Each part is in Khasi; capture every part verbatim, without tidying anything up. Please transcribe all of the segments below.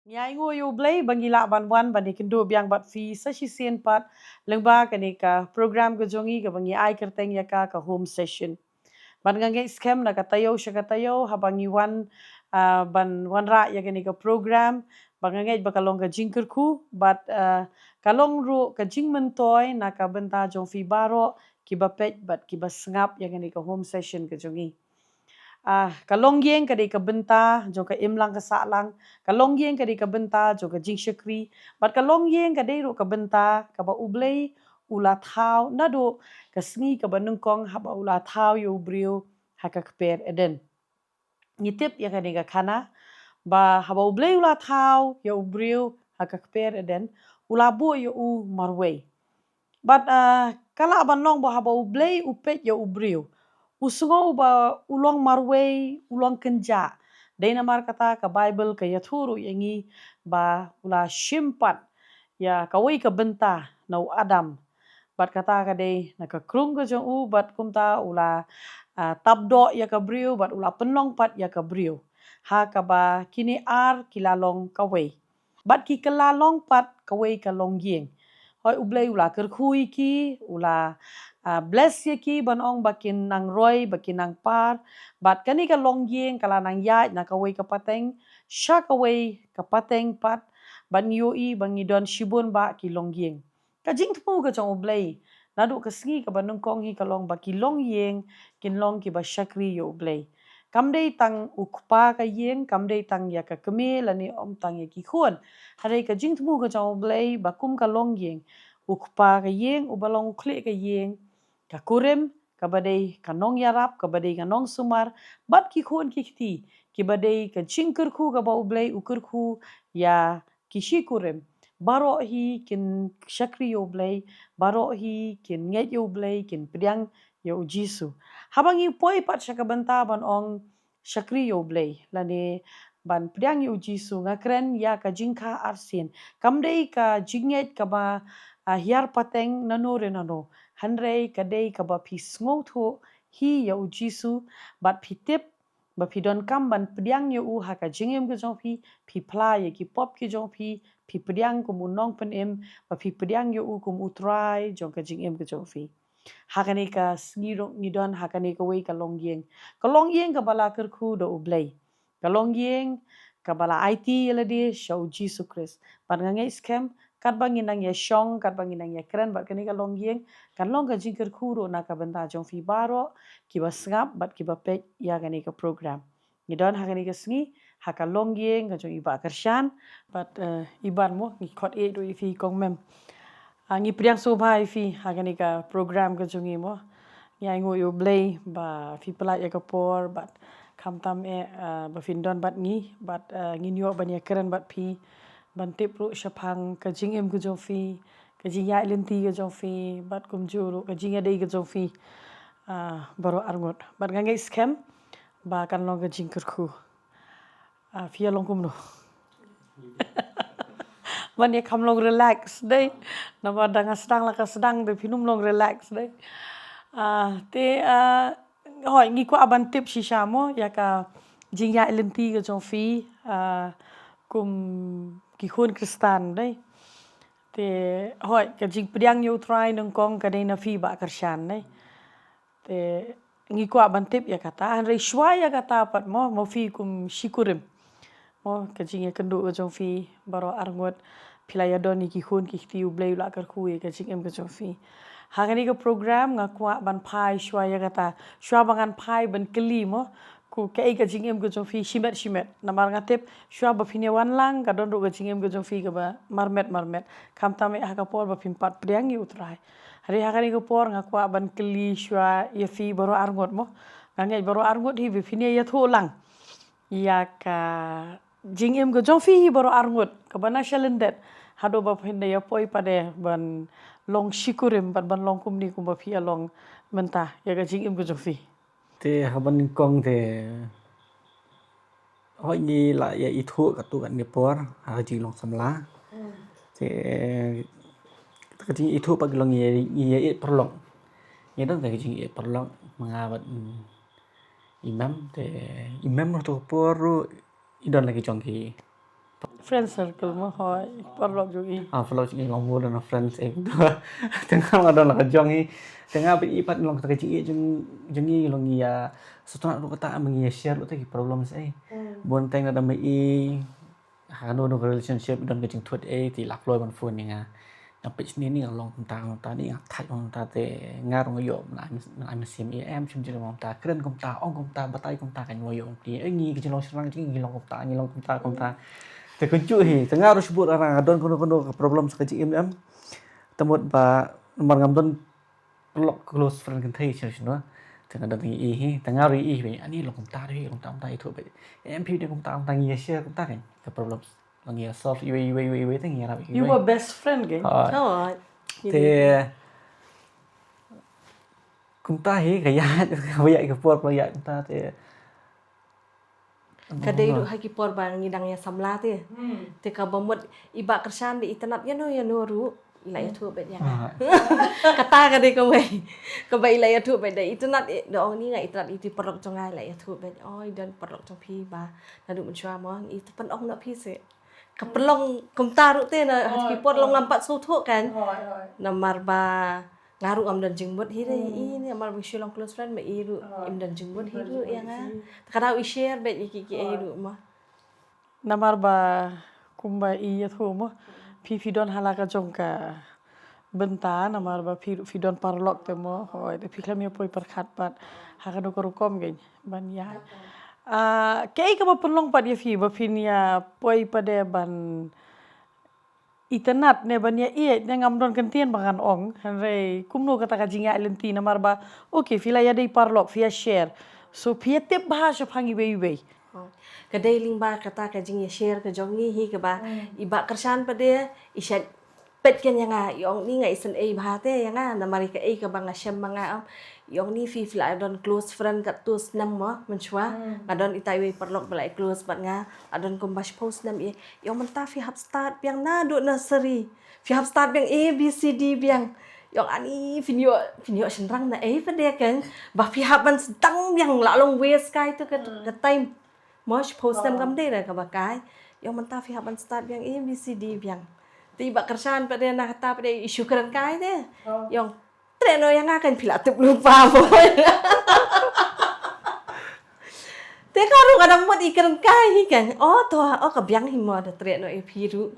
Ngi ainguh ïa U Blei ba ngi lah ban wan ban ïakynduh biang bad phi sa shisien pat lyngba kane ka program ka jong ngi kaba ngi ai kyrteng ïa ka ka home session. Bad nga ngeit skhem na ka taïew sha ka taïew haba ngi wan, ah, ban wanrah ïa kane ka program, ba nga ngeit ba ka long ka jingkyrkhu bad, ah, ka long ruh ka jingmyntoi na ka bynta jong phi baroh kiba peit bad kiba sngap ïa kane ka home session ka jong ngi. Ah, ka longïing ka dei ka bynta jong ka imlang ka sahlang, ka longïing ka dei ka bynta jong ka jingshakri, bad ka longïing ka dei ruh ka bynta kaba U Blei u la thaw naduh ka sngi kaba nyngkong haba u la thaw ïa u briew ha ka kper Eden. Ngi tip ïa kane ka khana ba haba U Blei u la thaw ïa u briew ha ka kper Eden, u la buh ïa u marwei. Bad, ah, ka lah ban long ba haba U Blei u peit ïa u briew, u sngew ba u long marwei, u long kynjah. Dei namar kata ka Baibl ka ïathuh ruh ïa ngi ba u la shim pat ïa kawei ka bynta na u Adam. Bad kata ka dei na ka krung ka jong u, bad kumta u la, ah, tap doh ïa ka briew, bad u la pynlong pat ïa ka briew. Ha kaba kine ar ki la long kawei. Bad ki kylla long pat kawei ka longïing. Hooid, U Blei u la kyrkhu ïa ki, u la, ah, bless ïa ki ban ong ba kin nang roi, ba kin nang par. Bad kane ka longïing ka la nang ïaid na kawei ka pateng sha kawei ka pateng pat. Bad ngi ïohi ba ngi don shibun bah ki longïing. Ka jingthmu ka jong U Blei naduh ka sngi kaba nyngkong hi ka long ba ki longïing kin long kiba shakri ïa U Blei. Kam dei tang u kpa ka ïing, kam dei tang ïa ka kmie lane ym tang ïa ki khun. Hynrei ka jingthmu ka jong U Blei ba kum ka longïing, u kpa ka ïing, uba long u khlieh ka ïing, ka kurim, kaba dei ka nongïarap, kaba dei ka nongsumar, bad ki khun ki kti, kiba dei ka jingkyrkhu kaba U Blei u kyrkhu ïa ki shikurim. Baroh hi kin shakri ïa U Blei, baroh hi kin ngeit ïa U Blei, kin pdiang ïa U Jisu. Haba ngi poi pat sha ka bynta ban ong shakri ïa U Blei lane ban pdiang ïa U Jisu, nga kren ïa ka jingkha arsien. Kam dei ka jingngeit kaba, ah, hiar pateng nano re nano. Hynrei ka dei kaba phi sngewthuh hi ïa U Jisu, bad phi tip ba phi donkam ban pdiang ïa u ha ka jingim ka jong phi, phi phla ïa ki pop ki jong phi, phi pdiang kum u nongpynim, ba phi pdiang ïa u kum u Trai jong ka jingim ka jong phi. Ha kane ka sngi ruh ngi don ha kane kawei ka longïing. Ka longïing kaba la kyrkhu da U Blei. Ka longïing kaba la aiti ïa lade sha U Jisu Khrist. Bad nga ngeit skhem, katba ngi nang ïa shong, katba ngi nang ïa kren bad kane ka longïing, kan long ka jingkyrkhu ruh na ka bynta jong phi baroh kiba sngap bad kiba peit ïa kane ka program. Ngi don ha kane ka sngi ha ka longïing ka jong i Bah Kyrshan bad, eh, i Bah mo, ngi khot ïeit ruh ïa phi kong mem. Ah, ngi pdiang sngewbha ïa phi ha kane ka program ka jong ngi mo. Ngi ainguh ïa U Blei ba phi pynlait ïa ka por bad khamtam eh, ah, ba phin don bad ngi bad, ah, ngin ïoh ban ïa kren bad phi, ban tip ruh shaphang ka jingim ka jong phi, ka jingïaid lynti ka jong phi, bad kumjuh ruh ka jingïadei ka jong phi, ah, baroh arngut. Bad nga ngeit skhem ba kan long ka jingkyrkhu. Ah, phi ïa long kumno? Ban ïa kham long relax dei. Namar da nga sdang la ka sdang dei phin ym long relax dei. Ah, te, ah, hooid ngi kwah ban tip shisha mo ïa ka jingïaid lynti ka jong phi, ah, kum ki khun Khristan dei. Te hooid ka jingpdiang ïa U Trai nyngkong ka dei na phi Bah Kyrshan dei. Te ngi kwah ban tip ïa kata, hynrei shuwa ïa kata pat mo, mo phi kum shikurim. Mo ka jingïakynduh ka jong phi baroh arngut, phi la ïadon ïa ki khun ki kti U Blei u la kyrkhu ïa ka jingim ka jong phi. Ha kane ka program nga kwah ban phai shuwa ïa kata, shuwa ba ngan phai ban kylli mo, ko kaei ka jingim ka jong phi shimet shimet. Namar nga tip shuwa ba phin ïa wan lang ka don ruh ka jingim ka jong phi kaba marmet marmet. Khamtam eh ha ka por ba phin pat pdiang ïa U Trai. Hynrei ha kane ka por nga kwah ban kylli shuwa ïa phi baroh arngut mo. Nga ngeit baroh arngut hi ba phin ïa ïathuh lang ïa ka jingim ka jong phi hi baroh arngut, kaba na shalyndet haduh ba phin da ïa poi pat de ban long shikurim bad ban long kumne kumba phi ïa long mynta ïa ka jingim ka jong phi. Te haba nyngkong te hooid ngi la ïa ithuh katto katne por ha ka jinglong samla. Te ka jingithuh pat ka long ngi ïa, ngi ïa ïeit paralok. Ngi don ka jingïeit paralok ma nga bad, mm, i mem, te i mem ruh to por ruh i don la ki jong ki. Friend circle mo, hoi, paralok jong i. Ah, paralok jong i long mo don friends eh. Te nga nga don la ka jong i. Te nga ba i pat long kata ka jingïeit jong jong i long i ïa sngewtynnat ruh kata ma ngi ïa share ruh te ki problems eh. Bun teng na da ma i ha kano kano ka relationship don ka jingthut eh te i la kloi ban phone ïa nga. Nga peit shisien nga long kumta kumta, ni nga thait kumta te nga ruh nga ïoh, mynta mynta shisien i em shim jingmut kumta, kren kumta, ong kumta, batai kumta, ka ngi ïoh kumta. Eh, ngi ka jinglong shynrang jong ngi long kumta, ngi long kumta kumta. Te kumjuh hi, te nga ruh shibun nga don kano kano ka problem sa ka jingim em. Te mut ba namar ngam don paralok close friend kynthei shisha shisha. Te nga don i hi, te nga ruh i hi, ani long kumta ruh hi, kumta kumta, ïathuh beit. Em phi dei kumta kumta, ngi ïa share kumta kan ka problem. Long ïa solve iwei iwei iwei iwei te ngi ïarap iwei. You were best friend kan? Ah. Hoi. Te kumta hi ka ïaid ka ïaid ka por ka ïaid kumta te. Ka dei ruh ha ki por ba ngi dang ïa samla te. Te kaba mut i Bah Kyrshan dei itynnat ïano ïano ruh i la ïathuh beit ïa nga. Kata ka dei kawei kaba i la ïathuh beit, dei itynnat, da ong ni nga itynnat ïa i paralok jong nga, i la ïathuh beit, oi don paralok jong phi ba naduh mynshuwa mo, i te pynong na phi se. Ka pynlong kumta ruh te na ha ki por long ngam pat sngewthuh kan. Namar ba nga ruh ngam don jingmut hi dei i, namar ba ngi shu long close friend ma i ruh im don jingmut hi ruh ïa nga. Te ka dei i share beit ïa ki ki ei ruh ma. Namar ba kumba i ïathuh mo, phi phi don ha la ka jong ka bynta namar ba phi phi don paralok te mo, hoi, te phi khlem ïa poi pyrkhat pat ha kano ka rukom kan ban ïaid. Ah, kaei kaba pynlong pat ïa phi ba phin ïa poi pat de ban itynnat ne ban ïa ïeit ne, ngam don kyntien ba ngan ong, hynrei kumno kata ka jingïaid lynti namar ba okay phi la ïa dei paralok, phi ïa share, so phi ïa tip bha shaphang iwei iwei. Ka dei lyngba kata ka jingïa share ka jong ngi hi kaba i Bah Kyrshan pat de i shait peit kan ïa nga, i ong ni nga isynei bha te ïa nga namar ïa kaei kaba nga shem ma nga. I ong ni phi phi la don close friend katto snem mo mynshuwa. Nga don ita iwei paralok ba la close bad nga, la don kumba shiphew snem ïa. I ong mynta phi hap start biang naduh nursery, phi hap start biang A B C D biang. I ong ani phin ïoh phin ïoh shynrang na ei pat de kan ba phi hap ban sdang biang, la long waste kai tu ka time. Mo shiphew snem kam dei da kaba kai. I ong mynta phi hap ban start biang A B C D biang. Te i Bah Kyrshan pat de na kata pat de i shu kren kai de. I ong treh noh ïa nga kan phi la tip lypa mo. Te ka ruh ka dang mut i kren kai hi kan. O to, o ka biang hi mo da treh noh ïa phi ruh.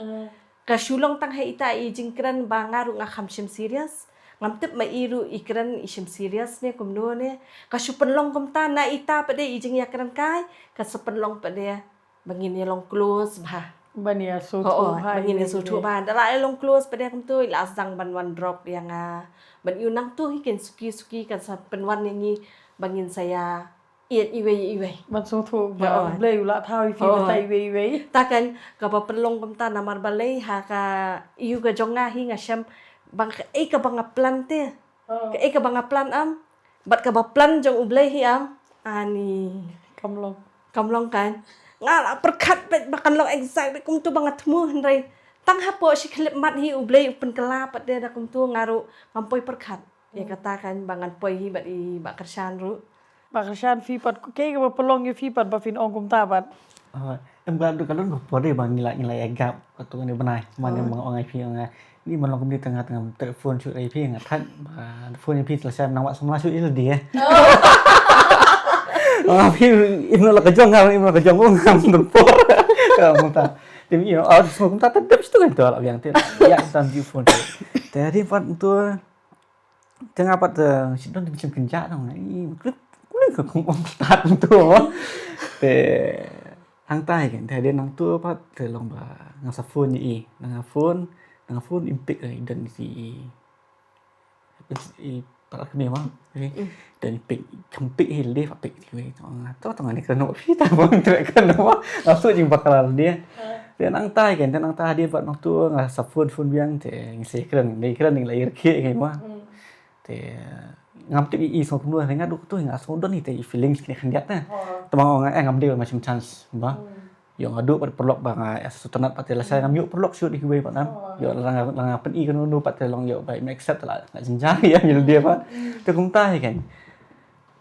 Ka shu long tang ha ita i jingkren ba nga ruh nga kham shim serious. Ngam tip ma i ruh i kren i shim serious ne kumno ne. Ka shu pynlong kumta na ita pat de i jingïakren kai, ka sa pynlong pat de ba ngin ïa long close bha. Ban ïa sngewthuh bha. Ban ngin ïa sngewthuh bha. Da la ïa long close pat de kumtu i la sdang ban wan drop ïa nga. Ban ïa u nangtu hi kin suki suki kan sa pynwan ïa ngi ba ngin sa ïa ïeit iwei iwei. Ban sngewthuh ba U Blei u la thaw ïa phi mynta iwei iwei. Ta kan kaba pynlong kumta namar balei ha ka ïu ka jong nga hi nga shem ba kaei kaba nga plan te. Kaei kaba nga plan am bad kaba plan jong U Blei hi am. Ani. Kam long. Kam long kan. Nga la pyrkhat beit ba kan long exact beit kumtu ba nga thmu hynrei tang hapoh shi khyllipmat hi U Blei u pynkylla pat de da kumtu nga ruh ngam poi pyrkhat. Ïa kata kan ba ngan poi hi bad i Bah Kyrshan ruh. Bah Kyrshan phi pat kaei kaba pynlong ïa phi pat ba phin ong kumta pat. Em ka dei ka don ka por de ba ngi la ngi la ïa gap ka tu ngi bnai. Mane ma ong ai phi ong ai ni man long kumne tang tang te phone shu ai phi nga thak ba phone ïa phi la sham nang wat samla shu il di eh. Ong ai phi im la ka jong ngam im la ka jong ngam don por. Ka mata. Te mi ong ai sngom kumta te dep stu kan to la biang te. Ïa tan di phone. Te di pat tu Te nga pat te shit don te mynsiem kynjah nong ngi klik klik ka kum ong start tu. Te hangtai kan te hadien nangtu pat te long ba nga sa phone ïa i, nga phone nga phone im pick, i don i i pat kane ma. Don i pick kam pick hi le pat pick ti wei to nga to to nga ni kano phi ta bang tre kano ma. Nga so jing bakal dia. Te nangtai kan te nangtai hadien pat nangtu nga sa phone phone biang te ngi se kren ngi kren ngi la ir khie ngi ma. Te ngam tip i sngewthuh nga duk tu nga sngewdon hi te i feelings kine khyndiat na. Te ma nga ngam dei ma shim chance ba. Ïoh nga duk pat paralok ba nga ïa sngewtynnat pat te lashai ngam ïoh paralok shuh ïa kiwei pat nam. Ïoh la nga la nga pyni kano kano pat te long ïoh ba im accept la nga jynjar ïa ngi lade pat. Te kumta hi kan.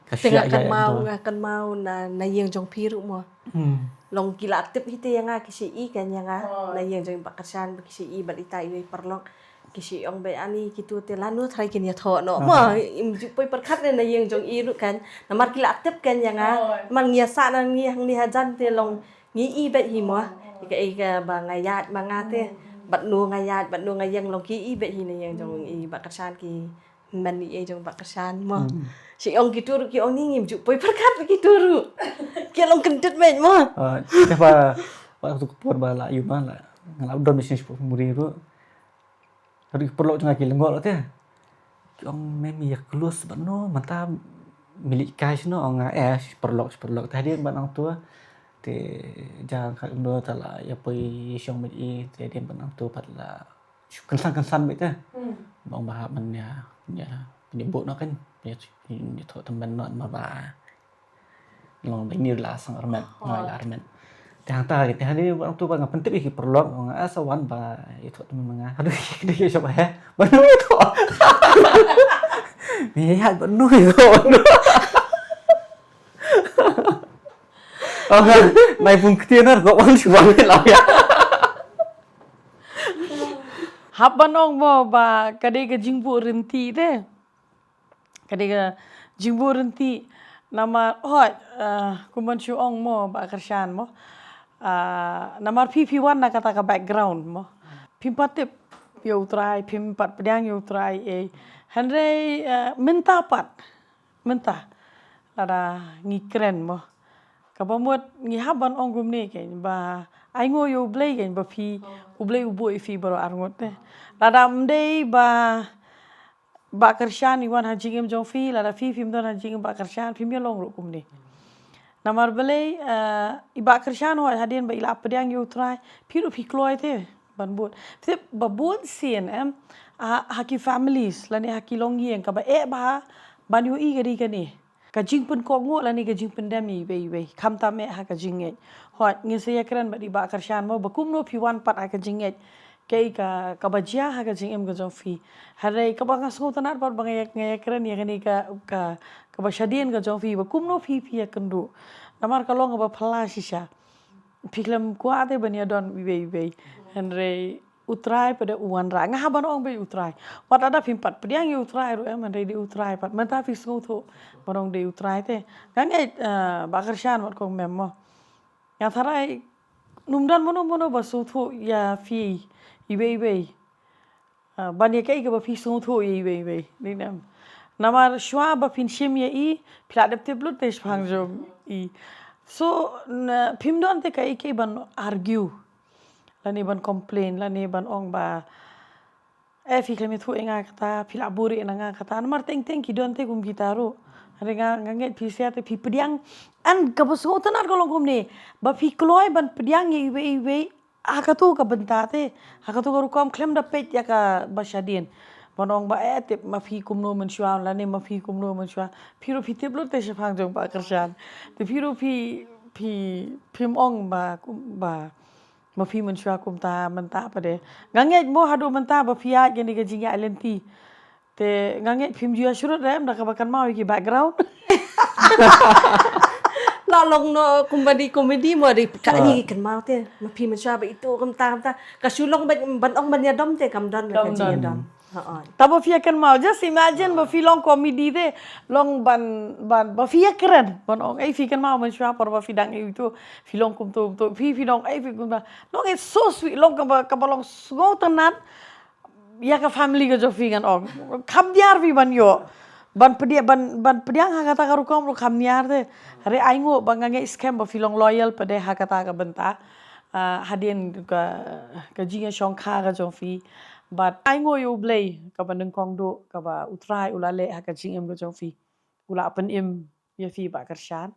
Ka Te nga shia ïa kynmaw tu. Nga kynmaw na na ïing jong phi ruh mo. Hmm. Long ki la tip hi te ïa nga ki shi i kan ïa nga. Oh. Na ïing jong i Bah Kyrshan ba ki shi i bad ita i wei paralok. Ki shi ong ba ani kitu te lano trai kin ïathoh noh. Ah. Ma im ju poi pyrkhat ne na ïing jong i ruh kan. Namar ki la tip kan ïa nga. Oh. Namar ngi ïa sah na ngi hangne hajan te long ngi i bad hi mo. Oh. Ika ika ba nga ïaid ma nga te. Hmm. Bad no nga ïaid bad no nga ïeng long ki i bad hi na ïing jong i Bah Kyrshan ki. Man i ei jong Bah Kyrshan mo. Hmm. Shi ong kitu ruh ki ong ni ngim ju poi pyrkhat kitu ruh. Ki long kyndit met mo. Ah, te ba, ba tu por ba la yu ba la. Nga la don mission shi por muri ruh. Tadi ki paralok jong nga ki lyngngoh te. Ki ong mem ïa close bad no mynta milik kai shano ong nga eh shi paralok shi paralok. Te hadien bad nang tu. Te ja ka no ta la ïa poi shong met i te hadien bad nang tu pat la. Kynsan kynsan beit te. Hmm. Ba ong ba hap ban ïa, ïa, ïa bud noh kan. Ïa, ïa thoh tymmen noh ma ba. Long ba ni la sang armet, oh, nga la armet. Te hangta te hadi ba ong tu ba nga pyntip ïa ki paralok, ong nga sa wan ba ïa thoh tymmen ma nga. Haduh ki, ki, ki, sha ba he. Ba nu ïa thoh. Ïa, ïa, ba nu ïa thoh. Oh, nga, nai pung ktien har, kok wan shu wan la ïa. Hap ban ong mo ba ka dei ka jingbuh rynti te. Ka dei ka jingbuh rynti namar, oh, eh, kumban shu ong mo Bah Kyrshan mo. Ah, namar phi phi wan na kata ka background mo. Phim pat tip ïa u Trai, phim pat pdiang ïa u Trai, eh. Hynrei, eh, mynta pat. Mynta. Lada ngi kren mo. Kaba mut ngi hap ban ong kumne kein ba ainguh ïa U Blei kein ba phi U Blei u buh ïa phi baroh arngut te. Lada ym dei ba Bah Kyrshan i wan ha jingim jong phi, lada phi phim don ha jingim Bah Kyrshan, phim ïa long ruh kumne. Namar balei, eh, i Bah Kyrshan hooid hadien ba i la pdiang ïa U Trai, phi ruh phi kloi te ban bud. Phi tip ba bun sien em, ha, ha ki families, lane ha ki longïing kaba eh bha ban ïohi ka dei kane. Ka jingpynkohnguh lane ka jingpyndem ïa iwei ïa iwei. Khamtam eh ha ka jingngeit. Hooid, ngin sa ïakren bad i Bah Kyrshan mo, ba kumno phi wan pat ha ka jingngeit. Kaei ka, kaba jia ha ka jingim ka jong phi. Hynrei kaba nga sngewtynnat pat ba nga ïa, nga ïakren ïa kane ka, ka, kaba shadien ka jong phi. Ba kumno phi, phi ïakynduh. Namar ka long kaba phylla shisha. Phi khlem kwah te ban ïadon iwei ïa iwei. Hynrei U Trai pat u wanrah. Nga hap ban ong beit U Trai. Wat lada phim pat pdiang ïa U Trai ruh em, hynrei dei U Trai pat. Mynta phi sngewthuh ban ong dei U Trai te. Nga ngeit, eh, Bah Kyrshan wat kong mem mo. Nga tharai ym don mano mano ba sngewthuh ïa phi iwei iwei. Ah, ban ïa kaei kaba phi sngewthuh ïa iwei iwei. Dei ne em. Namar shuwa ba phin shim ïa i, phi la dep tip lut te shaphang jong i. So, na, phim don te kaei kaei ban argue. Lane ban complain, lane ban ong ba, eh, phi khlem ïathuh ïa nga kata, phi la buhrieh na nga kata. Namar teng teng ki don te kum kita ruh. Hynrei nga, nga ngeit phi sha te phi pdiang. An kaba sngewtynnat ka long kumne. Ba phi kloi ban pdiang ïa iwei iwei. Ha katu ka bynta te. Ha katu ka rukom khlem da peit ïa kaba shadien. Ban ong ba eh tip ma phi kumno mynshuwa, lane ma phi kumno mynshuwa. Phi ruh phi tip lut te shaphang jong Bah Kyrshan. Te phi ruh phi, phi, phim ong ba, kum, ba ma phi mynshuwa kumta mynta pat de. Nga ngeit mo haduh mynta ba phi ïaid kane ka jingïaid lynti. Te nga ngeit phim ju ïasyrut re em da kaba kynmaw ïa ki background. La long noh kumba dei comedy mo dei ka ni ki kynmaw te. Ma phi mynshuwa ba itu kumta kumta. Ka shu long ban, ban ong ban ïadom te kam don ba ka jingïadom. Hooid. Taba phi ïa kynmaw, just imagine ba phi long comedy te, long ban, ban, ba phi ïa kren, ban ong, eh, phi kynmaw mynshuwa por ba phi dang ïa itu, phi long kumtu, kumtu, phi, phi long, eh, phi kumta. Long, it's so sweet, long kaba, kaba long sngewtynnat, ïa ka family ka jong phi ngan ong. Kham niar phi ban ïoh. Ban pdiang, ban, ban pdiang ha kata ka rukom ruh kham niar te. Hynrei ainguh ba nga ngeit skhem ba phi long loyal pat de ha kata ka bynta. Ah, hadien ka, ka jingïashongkha ka jong phi. Bad ainguh ïa U Blei kaba nyngkong duh kaba U Trai u la leh ha ka jingim ka jong phi. U la pynim ïa phi Bah Kyrshan.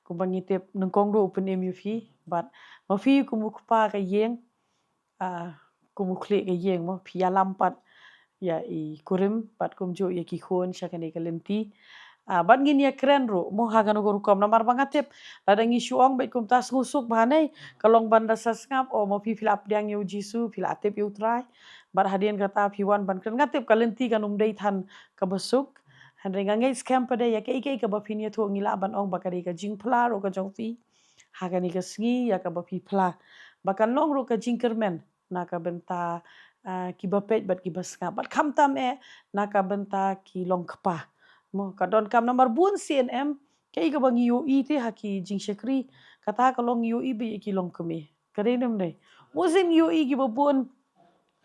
Kumba ngi tip nyngkong duh u pynim ïa phi. Bad ma phi kum u kpa ka ïing. Ah, kum u khlieh ka ïing mo, phi ïalam pat ïa i kurim, bad kumjuh ïa ki khun sha kane ka lynti. Ah, bad ngin ïa kren ruh mo ha kano ka rukom namar ba nga tip lada ngi shu ong beit kumta sngewsuk bha ne, ka long ban da sa sngap, o ma phi phi la pdiang ïa U Jisu, phi la tip ïa U Trai. Bad hadien kata phi wan ban kren, nga tip ka lynti kan ym dei than kaba suk. Hynrei nga ngeit skhem pat de ïa kaei kaei kaba phin ïathuh ngi lah ban ong ba ka dei ka jingphla ruh ka jong phi. ha kane ka sngi ïa kaba phi phla. Ba kan long ruh ka jingkyrmen na ka bynta, ah, kiba peit bad kiba sngap. Bad khamtam eh na ka bynta ki longkpa. Mo, ka donkam namar bun sien em, kaei kaba ngi ïohi te ha ki jingshakri, kata ka long ngi ïohi ba ïa ki longkmie. Ka dei ne ym dei? Mo, sien ngi ïohi kiba bun.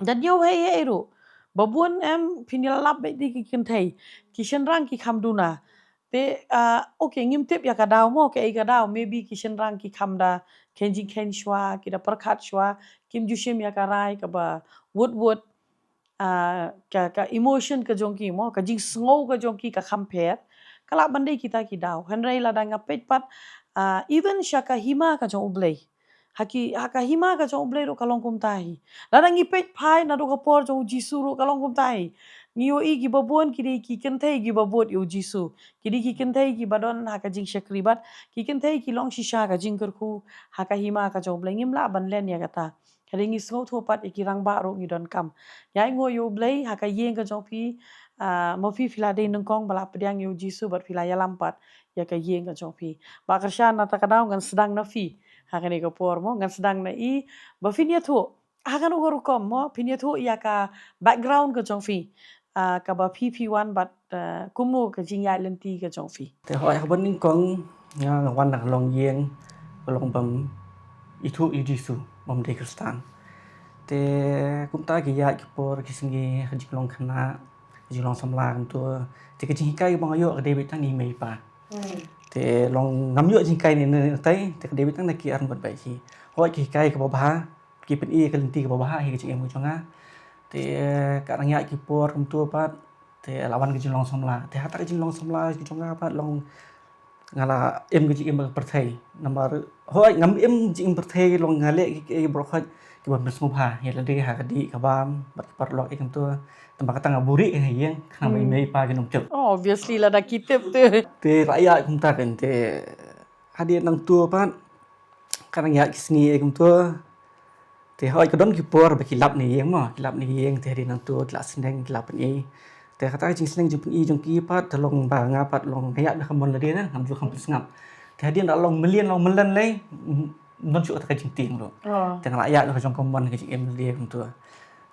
Da ñiew hei hei ruh. Ba bun em, phin ïa lap beit da ki kynthei. Ki shynrang ki kham duna. Te, ah, okay, ngim tip ïa ka daw mo, kaei ka daw, maybe ki shynrang ki kham da kheiñ jingkheiñ shuwa, ki da pyrkhat shuwa, kim ju shim ïa ka rai kaba wut wut, ah, ka, ka emotion ka jong ki mo, ka jingsngew ka jong ki ka kham pher, ka lah ban dei kita ki daw. Hynrei lada nga peit pat, ah, even sha ka hima ka jong U Blei. Ha ki, ha ka hima ka jong U Blei ruh ka long kumta hi. Lada ngi peit phai naduh ka por jong U Jisu ruh ka long kumta hi. Ngi ïohi kiba bun ki dei ki kynthei kiba bud ïa U Jisu. Ki dei ki kynthei kiba don ha ka jingshakri bad ki kynthei ki long shisha ka jingkyrkhu ha ka hima ka jong U Blei, ngim lah ban len ïa kata. Ka dei ngi sngewthuh pat ïa ki rangbah ruh ngi donkam. Ïa, ai nguh ïa U Blei ha ka ïing ka jong phi, ah, ma phi phi la dei nyngkong ba la pdiang ïa U Jisu bad phi la ïalam pat ïa ka ïing ka jong phi. Bah Kyrshan, na kata ka daw ngan sdang na phi ha kane ka por mo, ngan sdang na i ba phin ïathuh ha kano ka rukom mo, phin ïathuh ïa ka background ka jong phi, ah, kaba phi phi wan bad, ah, kumno ka jingïaid lynti ka jong phi. Te hooid, haba nyngkong nga wan na ka longïing ka long bym ithuh ïa U Jisu, bym dei Khristan. Te kumta ki ïaid ki por ki sngi, ka jinglong khynnah, ka jinglong samla kumto. Te ka jinghikai ba nga ïoh ka dei beit tang na i mei i pa. Te long ngam ïoh jinghikai ne ne tei, te ka dei beit tang na ki arngut bad hi. Hooid, ki hikai kaba bha, ki pyni ka lynti kaba bha hi ka jingim ka jong nga. Te ka dang ïaid ki por kumto pat, te la wan ka jinglong samla. Te hata ka jinglong samla ka jong nga pat long nga la im ka jingim ka pyrthei. Namar hooid ngam im jingim pyrthei, long nga leh ki, ki baroh hooid kiba mynsngewbha ïa lade ha ka dih ka bam bad ki paralok ïa kumto. Tangba kata nga buhrieh ha ïing khnang ba i mei i pa kin ym tip. Oh, obviously lada ki tip te. Te la ïaid kumta kan te hadien nangto pat ka dang ïaid ki sngi ïa kumto. Te hooid ka don ki por ba ki lap na ïing mo, ki lap na ïing, te hadien nangto ki la sneng, ki la pyni. Te kata ka jingsneng jingpyni jong ki pat te long ba nga pat long nga ïaid ba kham mon lade na, ngam ju kham pynsngap. Te hadien da long mlien long mlien lei, mm, ym don shuh kata ka jingtieng ruh. Te nga la ïaid ba ka jong ka mon ka jingim lade kumto.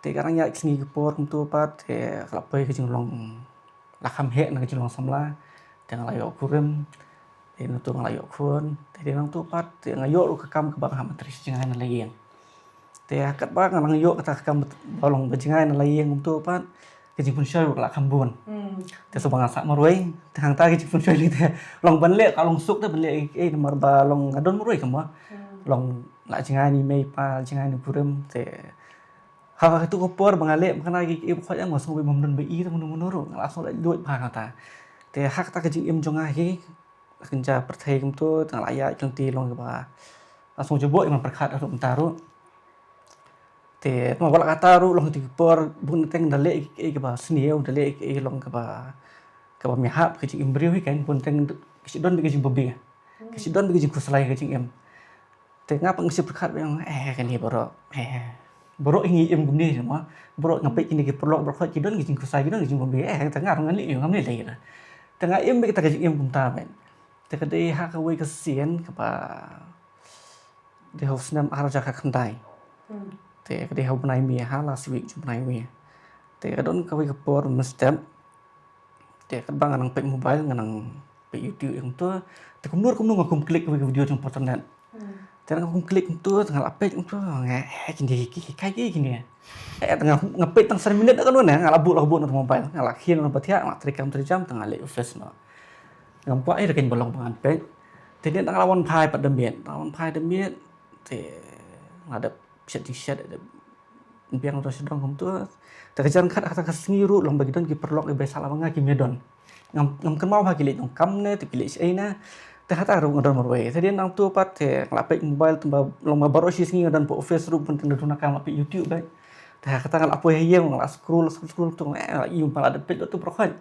Te ka dang ïaid ki sngi ki por kumto pat te ka la poi ka jinglong, la kham heh na ka jinglong samla. Te nga la ïoh kurim. Te nangto nga la ïoh khun. Te hadien nangto pat te nga ïoh ruh ka kam kaba nga hap ban trei sha jngai na la ïing. Te ha katba nga nang ïoh kata ka kam ba long ba jngai na la ïing kumto pat ka jingpynshoi ruh ka la kham bun. Te shuh ba nga sah marwei te hangta ka jingpynshoi lei te long ban leh ka long suk te ban leh ei ei namar ba long nga don marwei kumba long la jngai na i mei i pa, jngai na i kurim. Te ha katu ka por ba nga leh ba kane ki, ki, ba khot ïa nga sngewbha ba ym don ba i te mano mano ruh nga la sngew lait luid bha kata. Te ha kata ka jingim jong nga hi, kynja pyrthei kumto, te nga la ïaid ki lynti long kaba nga sngew jaboh ïa man pyrkhat ruh mynta ruh. Te tangba wat la kata ruh long katu ka por bun teng da leh ki, ki, kaba sniew, da leh ki, ki long kaba, kaba ym ïahap ka jingim briew hi kan, bun teng ka shu don beit ka jingbabe. Ka shu don beit ka jingkhuslai ka jingim. Te nga pat nga shu pyrkhat ba ong, eh, kane baroh, eh, baroh hi ngi im kumne mo. Baroh nga peit kine ki paralok baroh ki don ki jingkhuslai, ki don ki jingbabe, eh, te nga ruh ngan leh ïa, ngam leh lei. Te nga im beit kata ka jingim kumta beit. Te ka dei ha kawei ka sien kaba dei ha u snem ar hajar khatkhyndai. Te ka dei ha u bnai May, ha last week jong u bnai May. Te ka don kawei ka por mynstep. Te katba nga nang peit mobile, nga nang peit YouTube ïa kumto. Te kumno kumno nga kum click kawei ka video jong Fortnite. Te nga kum click kumto, te nga la peit kumto, nga, eh, kine ki, ki, ki, ki, kine. Eh, te nga, nga peit tang san minit kano ne, nga la buh, la buh na mobile, nga la khie na ba thiah, nga la trei kam trei jam, te nga leit office noh. Ngam kwah ei ruh kein ba long ba ngan peit. Te dei tang la wan phai pat da miet, la wan phai da miet. Te nga dep shet jingshet, dep biang ruh sha dong kumto. Te ka jan khat kata ka sngi ruh long ba ki don ki paralok kiba sah lem bad nga ki mih don. Ngam, ngam kynmaw ba ki leit donkam ne, te ki leit shaei ne. Te kata ruh nga don marwei. Te dei nangto pat te nga la peit mobile tangba long ba baroh shi sngi nga don pa office ruh bun teng da duna kam la peit YouTube beit. Te kata nga la poi ha ïing nga la scroll, scroll, scroll to, eh, nga la ïohi ba la dep peit lut tu baroh khoit.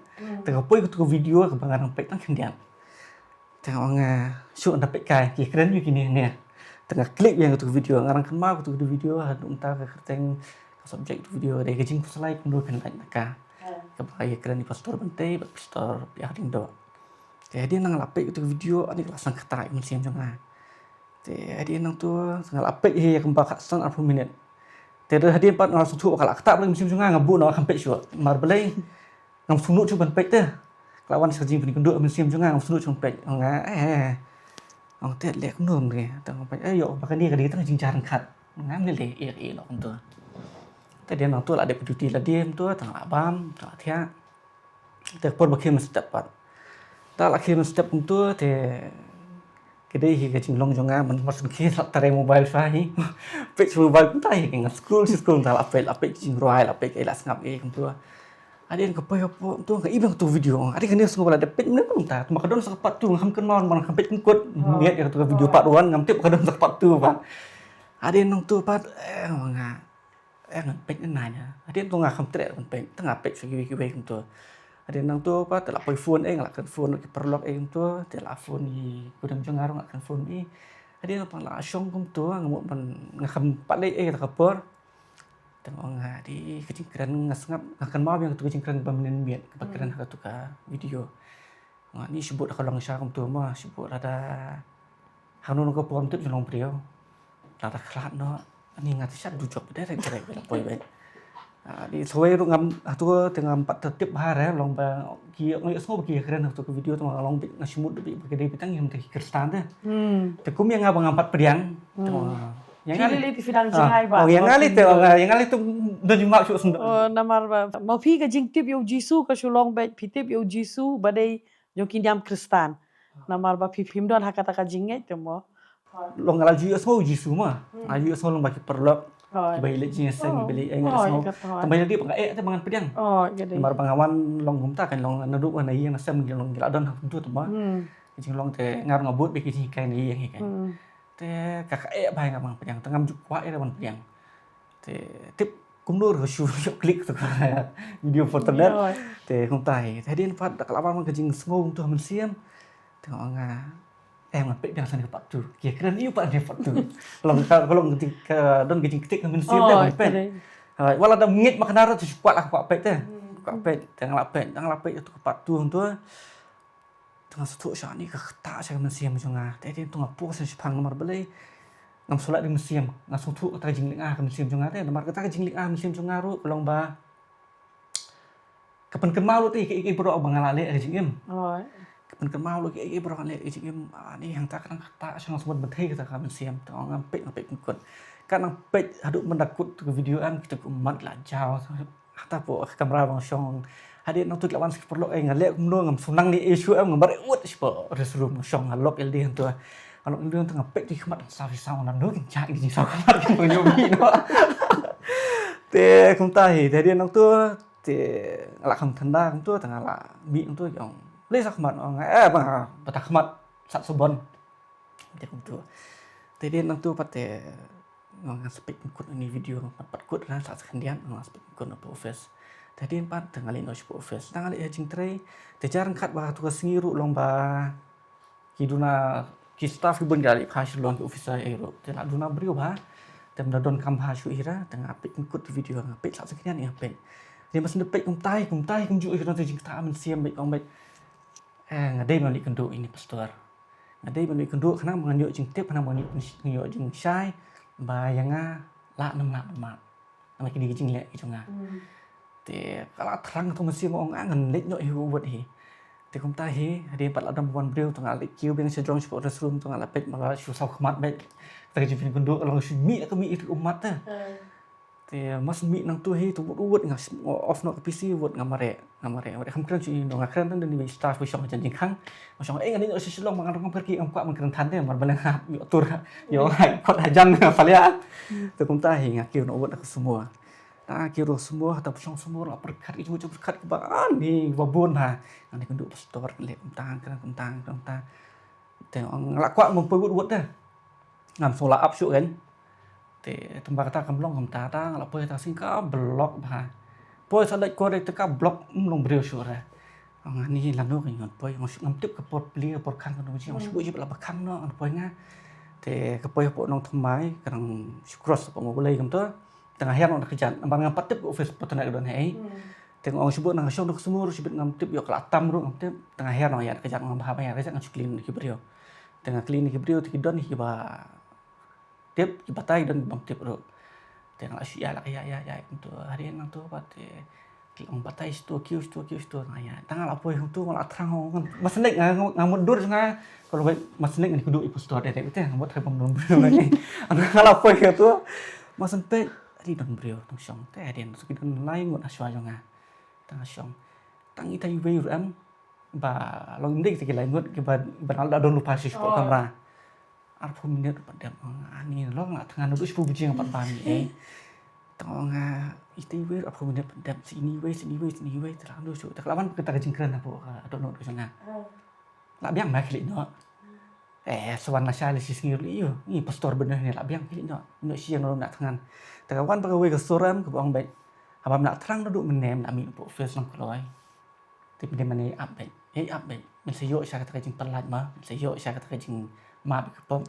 Te ka poi katu ka video kaba nga nang peit tang khyndiat. Te nga ong, eh, shu nda peit kai, ki kren ïa kine ne. Te nga click ïa katu ka video, nga nang kynmaw katu ka video, haduh mynta ka kyrteng ka subject katu ka video, dei ka jingkhuslai kumno phin lait na ka. Kaba ïa kren ïa i Pastor Bynta bad Pastor Piah Diengdoh. Te hadien nang la peit katu ka video, ani ka la sangkata ïa ka mynsiem jong nga. Te hadien nangtu nga la peit hi kumba khatsan arphew minit. Te hadien pat nga sngewthuh ba ka la ktah bad ka mynsiem jong nga, nga buh noh, nga khlem peit shuh. Namar balei? Ngam sngewthuh shuh ban peit te. Ka la wan sa jingpynkynduh mynsiem jong nga, ngam sngewthuh shuh ban peit. Nga, eh, ong te leh kumno re. Te nga peit, eh, ïoh ba kane ka dei tang jingjar ryngkat. Ngam leh leh, eh, eh, noh kumto. Te hadien nangtu la dep duty lade kumto, te nga la bam, te nga la thiah. Te ka por ba khie mynstep pat. Te la khie mynstep kumto te ka dei hi ka jinglong jong nga, man mar shu khie la trei mobile shuwa hi. Peit sha mobile kumta hi, nga scroll shu scroll, te la peit, la peit jingrwai, la peit kaei, la sngap kaei kumto. Hadien ka poi hapoh kumto nga i biang tu video. Hadien kane sngew ba la dep peit mynne kumta. Te ma ka don sa ka part two, nga khlem kynmaw, man khlem peit pynkut. Miet ïa katu ka video part one, ngam tip ka don sa ka part two pat. Hadien nangtu pat, eh, nga Eh, ngan peit ngan nai na. Hadien to nga khlem treh ban peit, te nga peit sha kiwei kiwei kumto. Hadien nangto pat te la poi phone, eh, nga la kren phone ki paralok, eh, kumto, te la phone i kudem jong nga ruh, nga la kren phone i. Hadien pat la shong kumto, nga mut ban, nga khlem pat leh ei kata ka por. Te nga ong, ha, dei ka jingkren nga sngap, nga kynmaw biang katu ka jingkren ba mynnin miet, kaba kren ha katu ka video. Nga ni shibut da ka long sha kumto ma, shibut lada hangno ka por, ngam tip jong long briew. Lada khlad noh, ani nga te sha dujok bad direct direct bad la poi bad. Ah, ni sawei ruh ngam, hatu te ngam pat tip bha re, long ba ki, nga ïohsngew ba ki kren hatu ka video te nga long bad nga shimut bad ba ki dei bad tang ïa ki Khristan te. Te kum ïa nga ba ngam pat pdiang. Te nga, ïa nga lei, lei te phi dang jngai ba. Oh, ïa nga lei te, ïa nga lei te don jingmut shuh sngewdon. Oh, namar ba ma phi ka jingtip ïa u Jisu ka shu long bad phi tip ïa u Jisu ba dei jong ki niam Khristan. Namar ba phi phim don ha kata ka jingngeit te mo. Long nga la ju ïohsngew u Jisu ma. Nga la ju ïohsngew long ba ki paralok. Kiba ïaleit jingïaseng, kiba ïaleit, nga la ïohsngew. Tang ba ïaleit ba nga eh te ba ngan pdiang. Namar ba nga wan long kumta kan long naduh na ïing na sem ki long ki la don ha kumtu te ma. Ka jinglong te nga ruh nga bud bad ki jinghikai na ïing hi kan. Te ka, ka eh ba nga ba ngan pdiang, te ngam ju kwah eh ban pdiang. Te tip kumno ruh shu ïoh klik tu ka video photo net. Te kumta hi. Te hadien pat da ka la wan ka jingsngew kumtu ha mynsiem. Te nga ong nga, eh, ngan peit biang sa kane ka part two. Ki kren ïa u pat kane ka part two. Long ka, ka long ka jing, ka don ka jingktik ha mynsiem te ban peit. Hooid, wat la da ngeit ma kane ruh te shu kwah la kwah peit te. Kwah peit, te nga la peit, te nga la peit ïa tu ka part two kumtu. Te nga sngewthuh shane ka ktah sha ka mynsiem jong nga. Te hadien to nga pause shaphang namar balei? Ngam shu lah da ka mynsiem. Nga sngewthuh kata ka jinglynga ka mynsiem jong nga te. Namar kata ka jinglynga ka mynsiem jong nga ruh ka long ba ka pynkynmaw lut ïa kiei kiei baroh ba nga la leh ha ka jingim. Ka pynkynmaw lut kiei kiei baroh nga leh ha ka jingim. Ah, ni hangta ka dang ktah sha nga, sngewbha ban thei kata ka mynsiem. Te nga peit, nga peit pynkut. Ka nang peit haduh mynta kut ka video, em, kita ki ummat la jaw. Hata hapoh kamra ba nga shong. Hadien nangtu ki la wan sa ki paralok, eh, nga leh kumno, ngam shu nang leh ei shuh, em, nga mareh wut shapoh restroom, nga shong, nga lock ïalade hangtu. Nga lock ïalade hangtu, nga peit ki khmat, nga saw, saw, nga ong lano kin jah ki jingsaw khmat, kin pynïoh mih noh. Te kumta hi, te hadien nangtu te nga la kham thanda kumtu, te nga la mih kumtu, ki ong, "Balei saw khmat?" Nga ong, "Eh, ba nga bata khmat sat sabon." Te kumtu. Te hadien nangtu pat te nga, nga sa peit pynkut ïa kane ka video, nga pat kut ra sa khyndiat, nga sa peit pynkut na office. Te hadien pat te nga leit noh shapoh office. Te nga leit ha jingtrei, te jar ryngkat ba tu ka sngi ruh long ba ki duna ki staff ki bun ki la leit kha Shillong, ki officer ei ruh. Te la duna briew bha. Te ym da don kam bha shuh hi ra, te nga peit pynkut video, nga peit sa khyndiat nga peit. Te mas nda peit kumta hi, kumta hi kumjuh hi, ka don te jingktah mynsiem bad nga ong bad, eh, nga dei ban leit kynduh ïa ine i pastor. Nga dei ban leit kynduh khnang ba ngan ïoh jingtip, khnang ba ngan ïoh, ngan ïoh jingshai ba ïa nga lah ne ym lah ban mad. Namar kine ki jingleh ki jong nga. Te ka la thrang tu mynsiem, nga ong, ah, ngan leit noh hi u wut hi. Te kumta hi, hadien pat la dang wan briew, te nga leit kiew biang sha jrong shapoh restroom, te nga la peit, ma la shu saw khmat bad kata ka jingpynkynduh, ka long shu mih, ka mih ïa ki ummat te. Te mas mih nangtu hi, te wut u wut nga off noh ka P C, wut nga mareh, nga mareh, mareh kham kren shuh ïano, nga kren tang da une i staff ba shong ha jan jingkhang. Nga shong, eh, nga dei noh sha Shillong, ma nga ruh ngam kyrkieh, ngam kwah ban kren than te, namar balei nga hap ïoh tur, ïoh nga khot hajan nga palia. Te kumta hi nga kiew noh wut ha ka sumur. Nga kiew noh sumur, hata ba shong sumur, la pyrkhat ki jingmut jingpyrkhat kiba ani ba bun ha. Nga dei kynduh pastor, leh kumta, kren kumta, kren kumta. Te nga la kwah ban poi wut wut te. Ngam sngewlah ap shuh kein. Te tang ba kata kam long kumta, te nga la poi, kata ka sngi ka block bha. Poi sa leit kor te ka block, ym long briew shuh re. Nga ni lano kein ngan poi, ngam tip ka por plie ka por khang ka dong jong, shu buh jingpyrkhat ba khang noh ngan poi nga. Te ka poi hapoh Nongthymmai, ka dang shu cross hapoh Mawblei kumta. Te nga hiar noh da kjat, namar ngam pat tip ka office ba tang ka don haei. Te nga ong shu buh, nga shong da ka sumur, shu bit ngam tip, ïoh ka la tam ruh ngam tip. Te nga hiar noh ïa da kjat, nga ong bha ba hiar da kjat, ngan shu kylli na ki briew. Te nga kylli na ki briew te ki don kiba tip, ki batai, don ki bym tip ruh. Te nga la shu ïa, la ka ïa, ïa, ïa kumto. Hadien nangto pat te ki ong batai shito kiew, shito kiew, shito, nga ïa. Tang nga la poi kumto, nga la thrang, nga, masnek nga, nga, nga mut dur nga. Ka long beit masnek nga, ni kudu i pastor de, de, te nga mut hai bym don briew nga ni. Nga la poi kumto, masnek, hadien don briew tang shong. Te hadien nangto ki don lai ngut ha shuwa jong nga. Tang shong. Tang itai iwei ruh em, ba long ym dei kita ki lai ngut kiba, ba nang la don lypa sha shapoh kamra. Arphew minit pat dep, ong ani long la thngan, naduh shiphew baje nga pat bam ïa i. Tang ong nga, itai iwei arphew minit pat dep, sha ini iwei, sha ini iwei, sha ini iwei, te la naduh shu, te ka la wan pat kata ka jingkren hapoh ka dohnud ka jong nga. La biang ma khlieh noh. Eh, sa wan lashai lashisngi ruh ïoh. Ngi pastor bynne ne, la biang khlieh noh. Noh shi ïa nga ruh na thngan. Te ka wan pat kawei ka sur em kaba ong beit, haba me la thrang naduh mynne, me la mih napoh office long kloi. Te mynne mynne ap beit, ïa ap beit. Men sa ïoh sha kata ka jingpynlait ma, men sa ïoh sha kata ka jingmap ïa ka pop.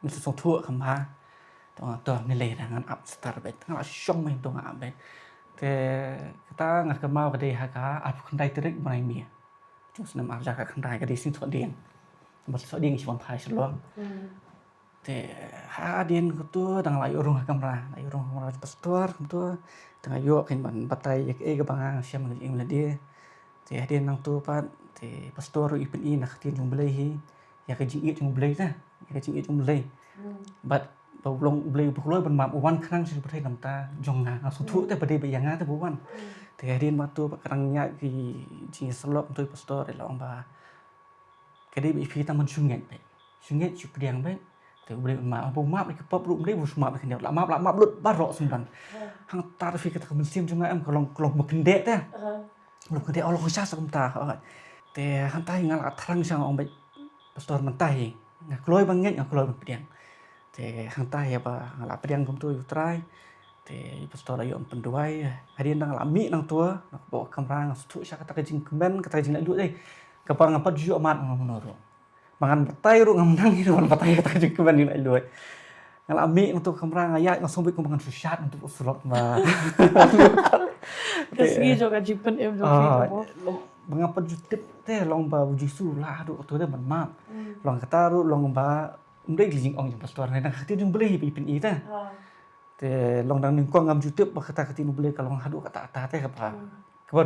Men sa sngewthuh ka ma. To, to, mynne lei ngan ap start beit. Nga la shong mynne to nga ap beit. Te kata nga kynmaw ka dei ha ka arphew khyndai tarik bnai May. Jong snem ar hajar khyndai, ka dei sngi Thohdieng. Ba Thohdieng shi wan phai sha Shillong. Te hadien kato dang la ïoh rung ha kamra, la ïoh rung ha kamra pastor kumto. Te nga ïoh kein ban batai ïa kaei kaba nga shem, ka jingim lade. Te hadien nangto pat te pastor ruh i pyni na ka ktien jong U Blei hi, ïa ka jingïeit jong U Blei te, ïa ka jingïeit jong U Blei. Bad ba u long U Blei uba kloi ban map, u wan khnang sha ka pyrthei namar jong nga, nga sngewthuh te ba dei ba ïa nga te ba u wan. Te hadien ba to ba ka dang ïa ki jingïasyllok, to i pastor i la ong ba ka dei ba ïa phi tang ban shu ngeit beit. Shu ngeit, shu pdiang beit. Te U Blei un map, ba u map ïa ka pop ruh, U Blei ba u shu map ïa ka, la map, la map lut baroh sngewdon. Hangta phi, kata ka mynsiem jong nga em ka long, ka long ba kyndit te. Long kyndit, oh, long shisha sa kumta. Te hangta hi nga la thrang sha, nga ong beit, pastor, mynta hi nga kloi ban ngeit, nga kloi ban pdiang. Te hangta hi ba nga la pdiang kumto ïa U Trai. Te i pastor la ïoh ban pynduwai. Hadien dang la mih nangto na ka kamra, nga sngewthuh sha kata ka jingkmen, kata ka jinglaitluid, eh, kaba nga pat ju ïoh mad nga mano ruh. Ba ngan batai ruh ngam nang ïa ban batai kata ka jingkmen jinglaitluid. Nga la mih nangto kamra, nga ïaid, nga sngew beit kumba ngan shu shad nangto surok ba. Ka sngi jong ka jingpynim jong phi, ah, ka mo. Ba nga pat ju tip te long ba U Jisu la haduh kato te ban map. Long kata ruh long ba ym dei ka jingong jong pastor, ne dang ka ktien jong U Blei ba i pyni te. Te long dang nyngkong ngam ju tip ba kata ka ktien U Blei ka long haduh katta katta te, kaba, kaba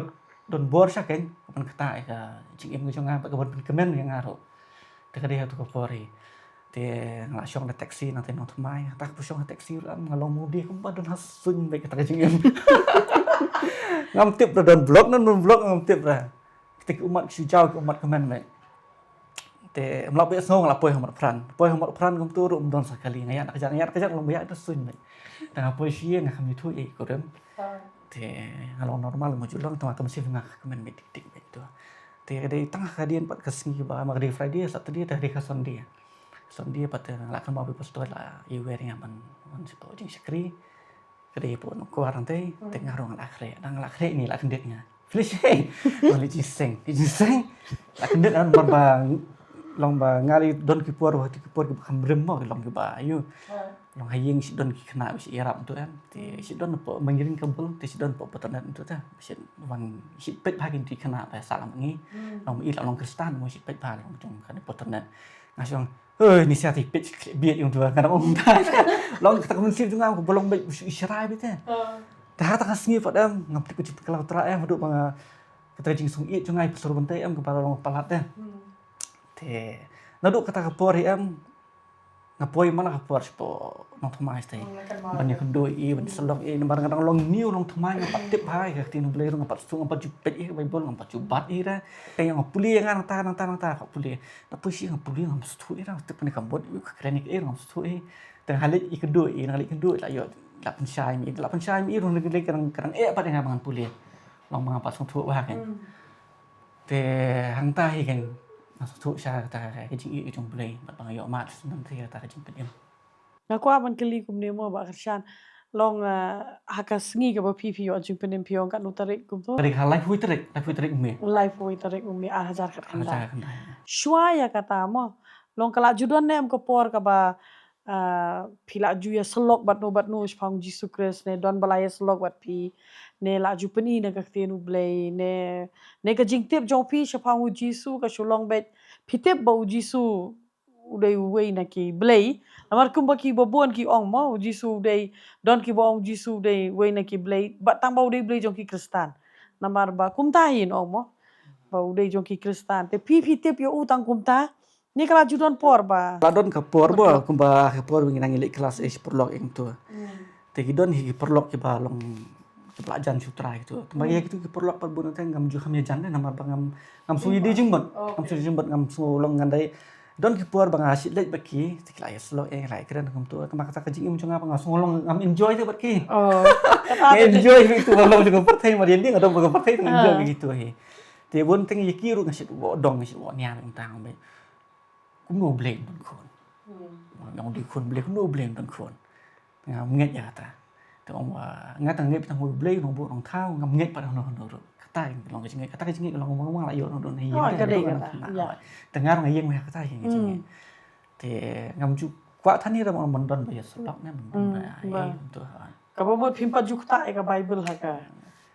don bor shisha kein, kaba kata ïa ka jingim ka jong nga, kaba pynkmen ïa nga ruh. Te ka dei ha kato ka por hi. Te nga la shong ha taxi, nangta nongthymmai, kata ka por shong ha taxi ruh em, nga long mudi kumba don ha suiñ beit kata ka jingim. Ngam tip ruh don block, don block ngam tip ruh. Kita ki ummat ki shu jaw, ki ummat kmen beit. Te ym lah beit sngew, nga la poi ha Motphran. Poi ha Motphran kumto ruh ym don sa kali, nga ïaid na ka jan, ïaid na ka jan, long ba ïaid da suiñ beit. Te nga poi sha ïing, nga kham ïathuh ïa i kurim. Te nga long normal, mo ju long, tang ka mynsiem nga ka kmen beit dik dik beit to. Te ka dei tang hadien pat ka sngi ba, ma ka dei Friday, Saturday, te ka dei ka Sunday. Sunday pat te nga la kynmaw ba i pastor la ïawer ïa nga ban wan shapoh jingshakri. Ka dei hapoh Nongkwar hangtei, te nga ruh nga la khreh, dang la khreh ni la kyndit nga. Felish, hey! Nga leit jingseng, leit jingseng. La kyndit nga namar ba long ba nga leit don ki por, ki por kiba kham rim mo, long kiba ïoh. Long ha ïing shi don ki khynnah ba shi ïarap to em. Te shi don hapoh Mangering Kambul, te shi don hapoh Paternet to te. Shi wan shi peit bha ki khynnah ba sah lang ngi. Long i la long Khristan, mo shi peit bha long jong kane Paternet. Nga shong, hoi, ni sia te peit bieit ïong tu, nga dang ong ta. Long kata ka mynsiem jong nga ka ba long beit u shu ishara beit te. Te ha kata ka sngi pat em, ngam tip ka jingpynkhlaw trai em, haduh ba nga, kata ka jingsngewsih jong nga i pastor Bynta em, kaba long palat te. Te naduh kata ka por hi em, nga poi man la ka por shapoh Nongthymmai te. Ban ïakynduh ïa i, ban ïasyllok ïa i, namar nga dang long new Nongthymmai, ngam pat tip bha ïa ka ktien U Blei ruh, ngam pat sngewthuh, ngam pat ju peit ïa ka Baibl, ngam pat ju bat ïa i ruh. Te nga pule ïa nga nangta nangta nangta, nga pule. Nga poi shi nga pule, ngam sngewthuh ïa i ruh, tip kane ka mut ïa ka kren ïa i ruh, ngam sngewthuh ïa i. Te nga leit ïakynduh ïa i, nga leit ïakynduh, la ïoh, la pynshai ma i, la pynshai ma i ruh, nga leit, ka dang, ka dang eh pat ïa nga ba ngan pule. Long ba ngam pat sngewthuh bha kein. Te hangta hi kein nga sngewthuh sha kata ka jingïeit ka jong U Blei, bad ba nga ïoh mad sha nangta kata ka jingpynim. Nga kwah ban kylli kumne mo Bah Kyrshan. Long, ah, ha ka sngi kaba phi, phi ïoh jingpynim phi ong katno tarik kumto? Tarik ha laiphew tarik, laiphew tarik May. Laiphew tarik May ar hajar khatkhyndai. Ar hajar khatkhyndai. Shuwa ïa kata mo, long ka la ju don ne em ka por kaba, ah, phi la ju ïasyllok bad no bad no shaphang U Jisu Khrist, ne don ba la ïasyllok bad phi, ne la ju pyni na ka ktien U Blei, ne, ne ka jingtip jong phi shaphang U Jisu ka shu long beit phi tip ba u Jisu u dei uwei na ki blei. Namar kumba ki babun ki ong mo, u Jisu u dei, don ki ba ong u Jisu u dei uwei na ki blei, bad tang ba u dei Blei jong ki Khristan. Namar ba kumta hi yn ong mo, ba u dei jong ki Khristan. Te phi phi tip ïa u tang kumta, ne ka la ju don por ba. La don ka por ba, kumba ka por ba ngi nang leit klas eh, shi paralok ïa kito. Te ki don hi ki paralok kiba long, kiba la jan sha u Trai kito. Te ma ïa kito ki paralok pat bun te ngam ju kham ïa jan, namar ba ngam, ngam sngew ïa dei jingmut. Ngam sngew ïa jingmut, ngam sngew long ngan dei. Don ki por ba nga shait leit bad ki, te ki la ïa shlok eh, la ïa kren kumto. Te ma kata ka jingim jong nga ba nga sngew long ngam enjoy te bad ki. Nga enjoy bad kito ba long jong ka pyrthei, ma dei nga dong ba ka pyrthei te nga enjoy bad kito hi. Te bun te ïa ki ruh nga shait wad dong, nga shait wad niar tang bad. Kumno Blei un don khun. Nga ong dei khun Blei, kumno Blei un don khun. Ngam ngeit ïa kata. Te ong ba nga tang ngeit tang Blei, nongbuh nongthaw, ngam ngeit pat hano hano ruh. Kata ka long ka jingngeit, kata ka jingngeit ka long ba nga la ïoh nongdon hi. Oh, ka dei kata. Te nga ruh nga ïeng ïa kata ka jingngeit. Te ngam ju kwah than hi, ra ban don ba ïa shlok ne ban don ba ai tu. Kaba mut phim pat ju ktah ïa ka Baibl ha ka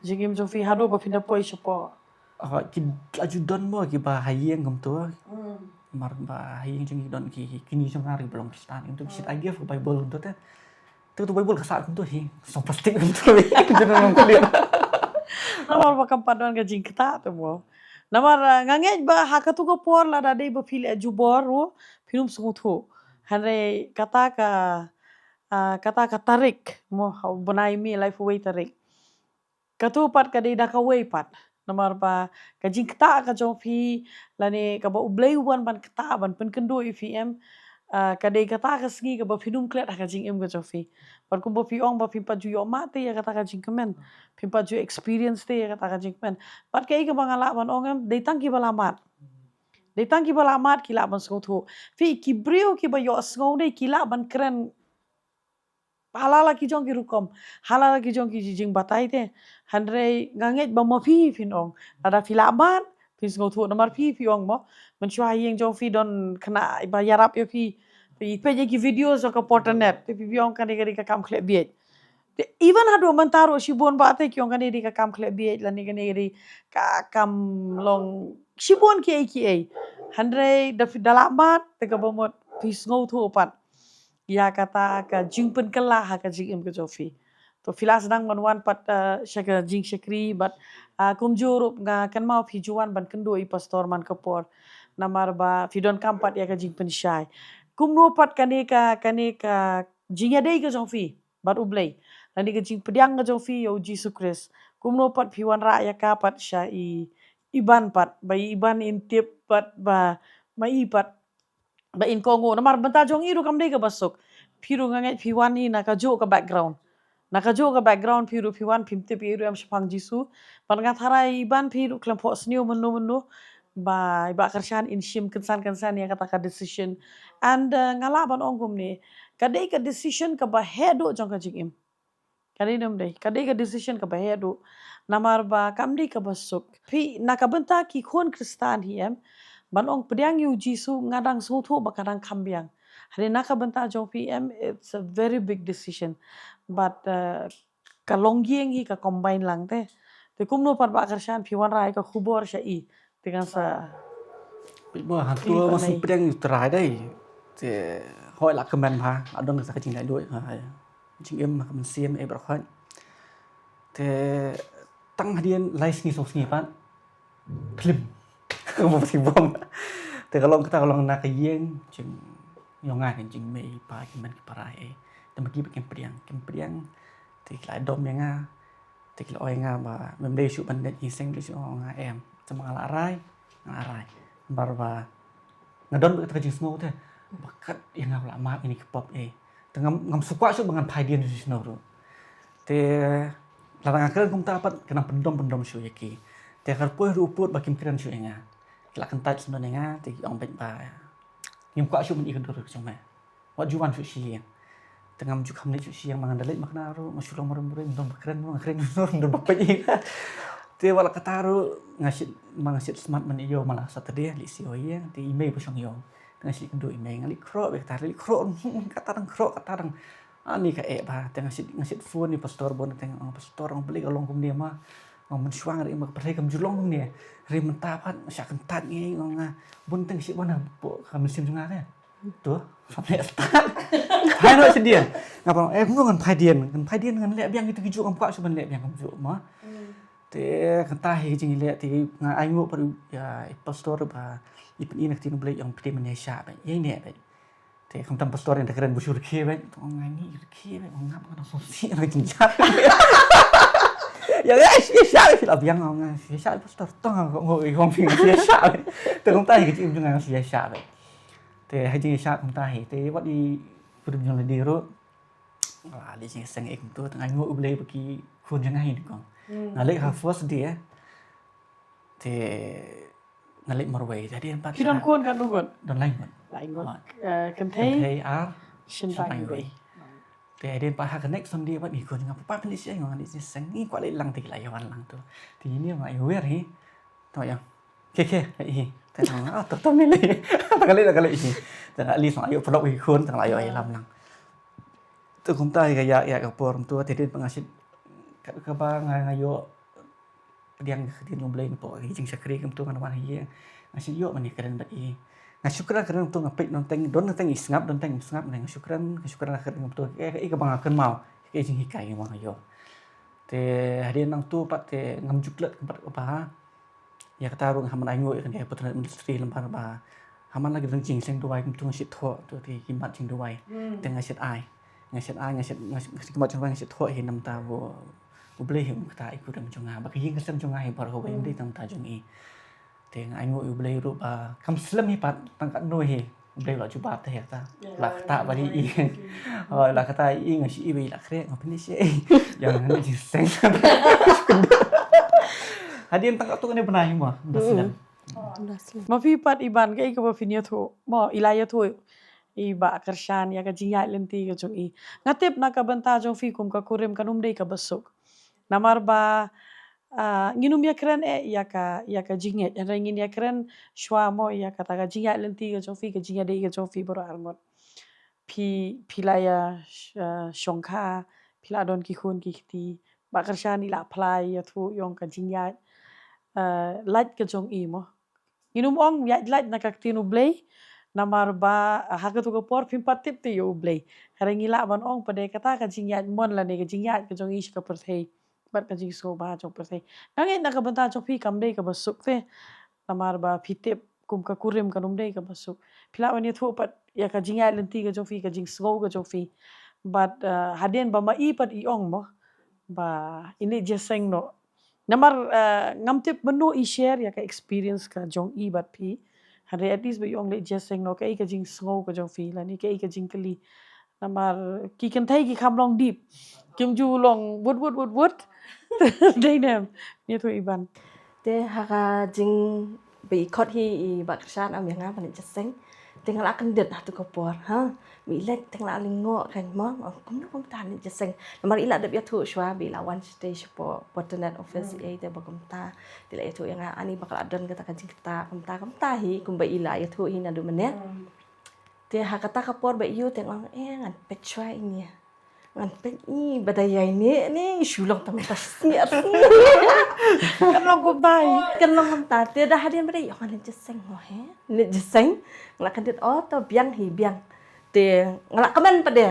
jingim jong phi haduh ba phin da poi shapoh. Ah, ki la ju don mo kiba ha ïing kumto. Mar ba ha ïing jong ngi don ki, ki kñi jong nga ruh kiba long Khristan. Kumto ki shait ai gift ka Baibl kumto te. Te tu Baibl ka sah kumto hi. Song plastik kumto hi. Jong nga kumto hi. Namar ba kam pat don ka jingktah te mo. Namar, ah, nga ngeit ba ha katu ka por lada dei ba phi leh jubor ruh, phin ym sngewthuh. Hynrei kata ka, ah, kata ka tarik mo, ha u bnai May, laiphew wei tarik. Katu pat ka dei da kawei pat. Namar ba ka jingktah ka jong phi, lane kaba U Blei u wan ban ktah, ban pynkynduh ïa phi em, ah, ka dei kata ka sngi kaba phin ym klet ha ka jingim ka jong phi. Bad kumba phi ong ba phim pat ju ïoh mad te ïa kata ka jingkmen. Phim pat ju experience te ïa kata ka jingkmen. Bad kaei kaba nga lah ban ong em, dei tang kiba la mad. Dei tang kiba la mad ki lah ban sngewthuh. Phi, ki briew kiba ïohsngew dei ki lah ban kren ha la la ki jong ki rukom, ha la la ki jong ki jingbatai te. Hynrei nga ngeit ba ma phi phin ong, lada phi la mad phin sngewthuh, namar phi phi ong mo, mynshuwa ha ïing jong phi don khynnah ba ïarap ïa phi. Phi peit ïa ki video jong ka portanet, phi phi ong kane ka dei ka kam khleh bieit. Te even haduh mynta ruh shibun ba te ki ong kane ka dei ka kam khleh bieit, lane kane ka dei ka kam long shibun kiei kiei. Hynrei da phi da la mad te kaba mut phi sngewthuh pat ïa kata ka jingpynkylla ha ka jingim ka jong phi. To phi la sdang ban wan pat, eh, sha ka jingshakri bad, ah, kumjuh ruh nga kynmaw phi ju wan ban kynduh ïa i pastor man ka por. Namar ba phi donkam pat ïa ka jingpynshai. Kumno pat kane ka, kane ka jingïadei ka jong phi bad U Blei, lane ka jingpdiang ka jong phi ïa U Jisu Khrist. Kumno pat phi wanrah ïa ka pat sha i, i Ban pat, ba i Ban in tip pat ba ma i pat ba in kohnguh, namar bynta jong i ruh kam dei kaba suk. Phi ruh nga ngeit phi wan hi na kajuh ka background. Na kajuh ka background phi ruh phi wan phim tip ïa i ruh em shaphang Jisu. Bad nga tharai i Ban phi ruh khlem phohsniew mynno mynno ba i Bah Kyrshan in shim kynsan kynsan ïa kata ka decision. And, eh, nga lah ban ong kumne, ka dei ka decision kaba heh duh jong ka jingim. Ka dei, ym dei, ka dei ka decision kaba heh duh. Namar ba kam dei kaba suk. Phi, na ka bynta ki khun Khristan hi em, ban ong pdiang ïa U Jisu nga dang sngewthuh ba ka dang kham biang. Hynrei na ka bynta jong phi em, it's a very big decision. But, uh, ka longïing hi ka combine lang te. Te kumno pat Bah Kyrshan phi wanrah ïa ka khubor sha i. Te kan sa. Phi ba ha tu ma shu pdiang ïa U Trai dei. Te hoi la kmen ha, adon ka sa ka jinglaitluid ha. Jingim ha ka mynsiem eh baroh. Te tang hadien lai sngi saw sngi pat. Phlim. Ka bom si bom. Te ka long kata ka long na ka ïing jong nga, ka jingmei pa ki man ki para eh. Te ma ki ba kim pdiang, kim pdiang. Te ki la dom ïa nga. Te ki la ong ïa nga ba mem dei shuh ban leit ïing seng, dei shuh, ong nga em. Te ma nga la rai, nga la rai. Namar ba nga don bad kata ka jingsngew te ba kat ïa nga ba la mad ïa kine ki pop eh. Te ngam, ngam sngewkwah shuh ba ngan phai dien shuh shuh ruh. Te lada nga kren kumta pat ka nang pyndom pyndom shuh ïa ki. Te ka poi ruh u pud ba kim kren shuh ïa nga. Ki la kyntait sngewdon ïa nga, te ki ong beit ba ngim kwah shuh ban ïa ka dur ka jong me. Wat ju wan shuh sha ïing. Te ngam ju kham leit shuh sha ïing, ma nga da leit ma kane ruh nga shu long mrem mrem, don ba kren, nga kren ruh don ba peit. Te wat la kata ruh nga shait, ma nga shait smat man ïew, ma la Saturday leit sha ïing, te i mei ba shong ïew. Te nga shait kynduh i mei, nga leit khroh beit kata, leit khroh kata dang, khroh kata dang. Ani ka eh ba, te nga shait, nga shait phone ïa i pastor bun, te nga ong pastor, ong balei ka long kumne ma. Ong mynshuwa nga ri ma ka pyrthei kam ju long kumne. Ri mynta pat sha kyntat ngi ong nga. Bun teng shi wan ha pdeng ka mynsiem jong nga re. Tu, sampai start. Phai noh sha dien. Nga ba, eh, kumno ngan phai dien. Ngan phai dien ngan leh biang itu ki juk ngam kwah shuh ban leh biang kam juk ma. Te kata hi ka jingleh te nga ai nguh pat ïa i pastor ba i pyni na ka ktien U Blei ong phi te men ïa shah bad ïa ne bad. Te khamtam pastor ïa da kren ba shu rkhie bad. Ong nga ni rkhie bad ong ngap nga dang sngewsih na jingjia. Ïa ïa ïa shah bad la biang ong nga ïa shah pastor tong nga ong ong phi ïa shah bad. Te kumta hi ka jingim jong nga ïa shah bad. Te ha jingïa shah kumta hi te wat i kurim jong lade ruh. Nga la leh jingseng eh kumto te nga ai nguh U Blei ba ki khun jong nga hi nyngkong. Nga leh ha first day eh. Te nga leh marwei te hadien pat. Ki don khun katno ngut? Don lai ngut. Lai ngut. Ah. Eh, kynthei? Kynthei ar. Shynrang wei. Shynrang wei. Te hadien pat ha ka next Sunday pat ngi khun jong nga papa pynleit sha nga leh jingseng ngi kwah leit lang te ki la ïa wan lang tu. Te ïa ni nga ïa wer hi. Tang ïa. Ke ke hi. Te nga ah to to ni lei. Tang lei la ka lei hi. Tang lei song ïa pulok hi khun tang la ïa ïa lam lang. Te kumta hi ka ïa ïa ka por tu te hadien pat nga shit ka ka ba nga nga ïoh pdiang ka ktien U Blei napoh ka jingshakri kumtu ngan wan ha ïing. Nga shu ïoh mane kren bad i. Nga shu kren kren kumtu nga peit don teng don teng i sngap don teng i sngap nga shu kren nga shu kren kren kumtu. Ka i ka ba nga kynmaw ka jinghikai nga wan ïoh. Te hadien nangtu pat te ngam ju klet kumpat ka ba. Ïa kata ruh nga haman ai nguh ïa kane ka patronage ministry lem ba ba. Haman la ki dang jingseng duwai kumtu nga shu thoh tu te ki mat jingduwai. Te nga shu ai. Nga shet ai nga shet nga shet ki mat jong nga shet thoh hi namta u U Blei hi um kata i kurim jong nga ba ka ïing ka sem jong nga hi bor ka wei um dei namta jong i. Te nga ai nguh U Blei ruh ba kam slem hi pat tang katno hi U Blei la jubab te hi kata. La kata ba i. Oh la kata i nga shi i ba i la kre nga pynlei shi. Ïa nga ni jingseng. Hadien tang katto kane bnai hi mo. Ba slem. Ma phi pat Iban kaei kaba phin ïathuh mo i la ïathuh i Bah Kyrshan ïa ka jingïaid lynti ka jong i. Nga tip na ka bynta jong phi kum ka kurim kan ym dei kaba suk. Namar ba ah, ngin ym ïakren eh ïa ka ïa ka jingngeit hynrei ngin ïakren shuwa mo ïa kata ka jingïaid lynti ka jong phi ka jingïadei ka jong phi baroh arngut. Phi phi la ïa sh- ah, shongkha phi la don ki khun ki kti. Bah Kyrshan i la phla ïathuh ïong ka jingïaid ah, lait ka jong i mo. Ngin ym ong ïaid lait na ka ktien U Blei namar ba ah, ha katu ka por phim pat tip te ïa U Blei. Hynrei ngi lah ban ong pat de kata ka jingïaid mon lane ka jingïaid ka jong i sha ka pyrthei bad ka jingsngewbha jong pyrthei. Nga ngeit na ka bynta jong phi kam dei kaba suk te namar ba phi tip kum ka kurim kan ym dei kaba suk. Phi lah ban ïathuh pat ïa ka jingïaid lynti ka jong phi ka jingsngew ka jong phi. Bad ah, hadien ba ma i pat i ong mo ba i leit jingïaseng noh. Namar ah, ngam tip mynno i share ïa ka experience ka jong i bad phi. Hynrei at least ba i ong leit jingïaseng noh kaei ka jingsngew ka jong phi lane kaei ka jingkylli. Namar ki kynthei ki kham long deep. Kim ju long wut wut wut wut. Dei ne em. Ïathuh Iban. Te ha ka jing ba i khot hi i Bah Kyrshan ong ïa nga ban leit jingïaseng. Te nga la kyndit ha tu ka por ha. Ba i leit te nga la lyngngoh kan mo. Ong kumno kumta leit jingïaseng. Namar i la dep ïathuh shuwa ba i la wan shatei shapoh patronage office ei te ba kumta. Te la ïathuh ïa nga ani ba ka la don kata ka jingkata kumta kumta hi kumba i la ïathuh hi naduh mynne. Te ha kata ka por ba ïoh te nga ong eh ngan peit shuwa ine. Ngan peit i ba da ïa ine ne shu long tang ta sngi ar sngi. Kan long kumta hi. Kan long kumta te da hadien ba da ïoh ngan leit jingïaseng mo he. Leit jingïaseng nga la kyndit oh to biang hi biang. Te nga la kmen pat de.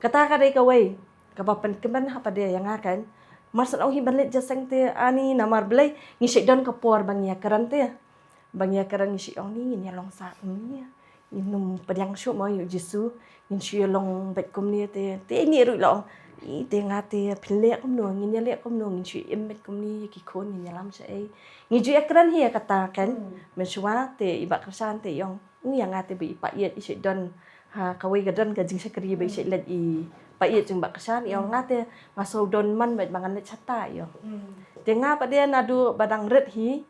Kata ka dei kawei kaba pynkmen ha pat de ïa nga kan. Mar shen ong hi ban leit jingïaseng te ani namar balei ngi shu don ka por ba ngi ïakren te. Ba ngi ïakren ngi shu ong ni ngin ïa long sah kumne. Ngin ym pdiang shuh mo ïa u Jisu. Ngin shu ïa long beit kumne te te ni ruh la ong. I te nga te phin leh kumno ngin ïa leh kumno ngin shu im beit kumne ïa ki khun ngin ïalam shaei. Ngi ju ïakren hi ïa kata kan. Mynshuwa te i Bah Kyrshan te i ong. Ngi ïa nga te ba i paieit i shu don ha kawei ka don ka jingshakri ba i shu leit i paieit jong Bah Kyrshan i ong nga te nga shu don man beit ba ngan leit shata i ong. Te nga pat de naduh ba dang rit hi.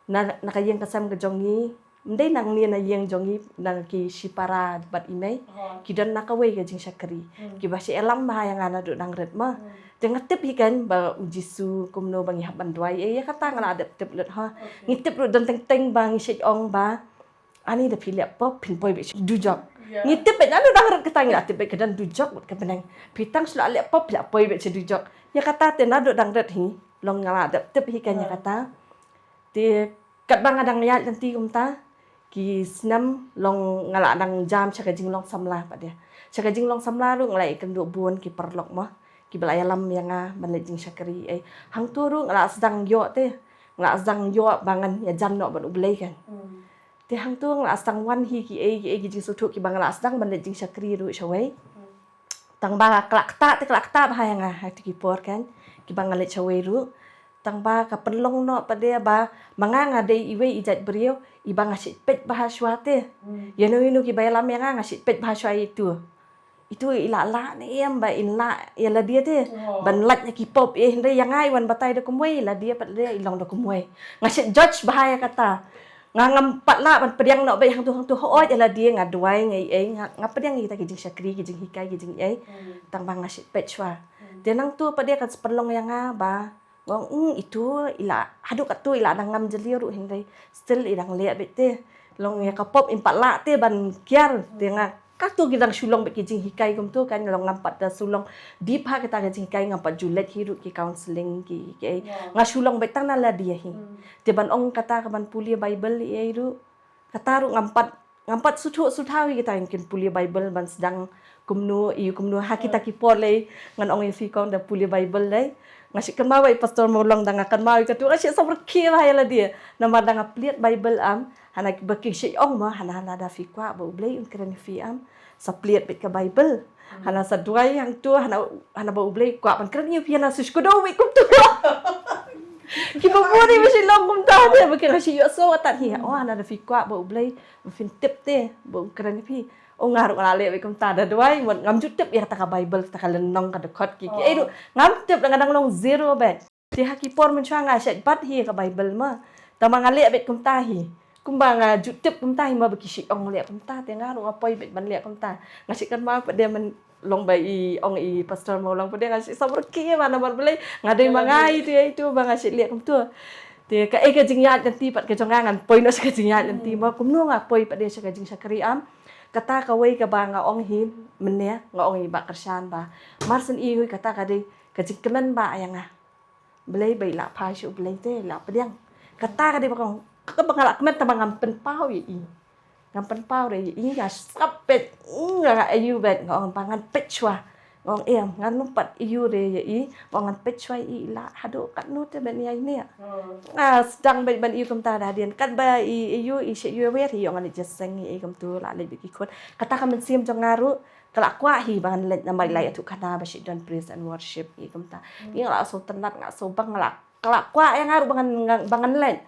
Na, na ka ïing ka sem ka jong ngi. Ym dei nangne na ïing jong ngi na ki shipara bad i mei. Ki don na kawei ka jingshakri. Kiba shu ïalam bha ïa nga naduh dang rit ma. Te nga tip hi kan ba u Jisu kumno ba ngi hap ban duwai ïa kata nga la dep tip lut ha. Ngi tip ruh don teng teng ba ngi shu ong ba ani da phi leh pop phin poi beit sha dujok. Ngi tip beit naduh dang rit kata ngi la tip beit ka don dujok bad ka bneng. Phi tang shu la leh pop phi la poi beit sha dujok. Ïa kata te naduh dang rit hi. Long nga la dep tip hi kane kata. Te katba nga dang ïaid lynti kumta, ki snem long nga la dang jam sha ka jinglong samla pat de. Sha ka jinglong samla ruh nga la ïakynduh bun ki paralok mo, kiba la ïalam ïa nga ban leit jingshakri ei. Hangto ruh nga la sdang ïoh te, nga la sdang ïoh ba ngan ïajan noh bad U Blei kan. Te hangto nga la sdang wan hi ki ei ki ei ki jingsngewthuh kiba nga la sdang ban leit jingshakri ruh shawei. Tang ba ka la ktah te ka la ktah bha ïa nga ha kito ki por kan, kiba nga leit shawei ruh. Tang ba ka pynlong noh pat de ba ma nga nga dei iwei i jait briew iba nga shait peit bha shuwa te. Ïa no ïa no kiba ïalam ïa nga nga shait peit bha shuwa ïa itu. Itu i lah lah ne em ba in lah ïa lade te. Ban lait na ki pop ei, hynrei ïa nga i wan batai da kumwei, lade pat de i long da kumwei. Nga shait judge bha ïa kata. Nga ngam pat lah ban pdiang noh beit hangto hangto, hooid ïa lade nga duwai nga ei, nga, nga pdiang ïa kita ki jingshakri, ki jinghikai, ki jingei. Tang ba nga shait peit shuwa. Te nangto pat de ka sa pynlong ïa nga ba nga ong, "Mm, itu i lah, haduh katto i lah dang ngam jylliew ruh hynrei still i dang leh beit te. Long ïa ka pop im pat lah te ban kiar." Te nga, kato ki dang shu long beit ki jinghikai kumto kan, long ngam pat da shu long deep ha kita ki jinghikai, ngam pat ju leit hi ruh ki counselling ki, ki ei. Nga shu long beit tang na lade hi. Te ban ong kata ka ban pule Bible ei ruh, kata ruh ngam pat, ngam pat sngewthuh sngewthuh hi kita, kin pule Bible ban sdang kumno, ïa kumno ha kita ki por lei. Ngan ong ïa phi kong, da pule Bible lei, nga shu kynmaw ba i Pastor Mawlong, da nga kynmaw ïa kato nga shu samrkhie bha ïa lade. Namar da nga plie Bible am, hana ba ki shu ong mo, hana, hana da phi kwah ba U Blei un kren ïa phi am, sa plie beit ka Bible. Hana sa duwai hangto, hana, hana ba U Blei kwah ban kren ïa phi, hana sa shu kdew beit kumto. Kiba bun hi ba shu long kumta te, ba ki nga shu ïohsngew tat hi. Oh, hana da phi kwah ba U Blei, ba phin tip te ba un kren ïa phi. Oh, nga ruh nga la leh beit kumta, da duwai, mut ngam ju tip ïa kata ka Bible, kata ka lynnong, ka dkhot ki, ki ei ruh ngam tip, da nga dang long zero beit. Te ha ki por mynshuwa nga shait bat hi ka Bible ma, tang ba nga leh beit kumta hi. Kumba nga ju tip kumta hi ma ba ki shu ong leh kumta, te nga ruh nga poi beit ban leh kumta. Nga shu kynmaw pat de man long ba i ong i Pastor Mawlong pat de, nga shu samrkhie bha namar balei, nga dei ma nga itu, itu ba nga shu leh kumto. Te kaei ka jingïaid lynti pat ka jong nga, ngan poi noh sha ka jingïaid lynti ma kumno nga poi pat de sha ka jingshakri am. Kata kawei kaba nga ong hi mynne, nga ong i Bah Kyrshan ba marshen i hui, kata ka dei ka jingkmen ba ïa nga. Balei ba i la phai sha U Blei te, i la pdiang. Kata ka dei ba kong, kaba nga la kmen, tang ba ngam pynpaw ïa i. Ngam pynpaw re ïa i, nga sngap beit, nga, nga aiu beit, nga ong ba ngan peit shuwa. Nga ong em, ngan ym pat aiu re ïa i, nga ong ngan peit shuwa ïa i, i la haduh katno te ban ïai ne. Nga sdang beit ban aiu kumta da hadien, katba i aiu, i shait aiu wer hi, ong ngan leit jingïaseng ïa i kumto, la leit beit ki khun. Kata ka mynsiem jong nga ruh ka la kwah hi ba ngan leit, namar i la ïathuh khana ba shu don praise and worship hi kumta. Ngi, nga la sngewtynnat, nga sngewbang, nga la, ka la kwah ïa nga ruh ba ngan, ba ngan leit.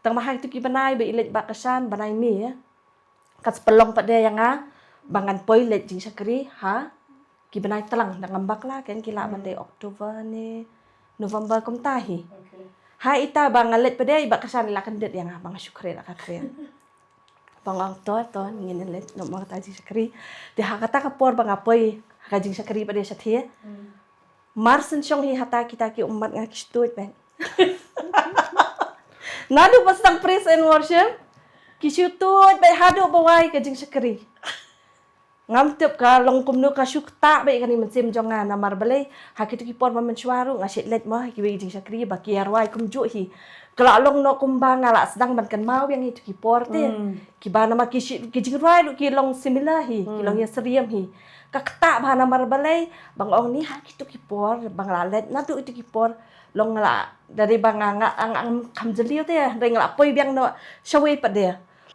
Tang ba ha kitu ki bnai ba i leit Bah Kyrshan, bnai May, ka sa pynlong pat de ïa nga ba ngan poi leit jingshakri ha ki bnai tlang, da ngam bakla kan, ki lah ban dei October ne November kumta hi. Ha ita ba nga leit pat de, i Bah Kyrshan i la kyndit ïa nga ba nga shu khreh la ka khreh. Ba nga ong to, to ngin leit noh ma kata jingshakri. Te ha kata ka por ba nga poi ha ka jingshakri pat de shathie, marshen shong hi hata kita ki ummat nga ki shu tuid beit. Naduh ba sdang praise and worship ki shu tuid beit haduh ba wai ka jingshakri. Ngam tip ka long kumno, ka shu ktah beit kane mynsiem jong nga, namar balei, ha kitu ki por ba mynshuwa ruh nga shait leit mo ha kiwei ki jingshakri ba ki ïa rwai kumjuh hi. Ka la long noh kumba nga la sdang ban kynmaw biang ïa kitu ki por te. Kiba namar ki shi-, ki jingrwai ruh ki long similar hi, ki long ïasyriem hi. Ka ktah bha namar balei, ba nga ong ni ha kitu ki por ba nga la leit, naduh kitu ki por long nga la, da dei ba nga, nga, nga, ngam kham jylliew te, hynrei nga la poi biang noh shawei pat de.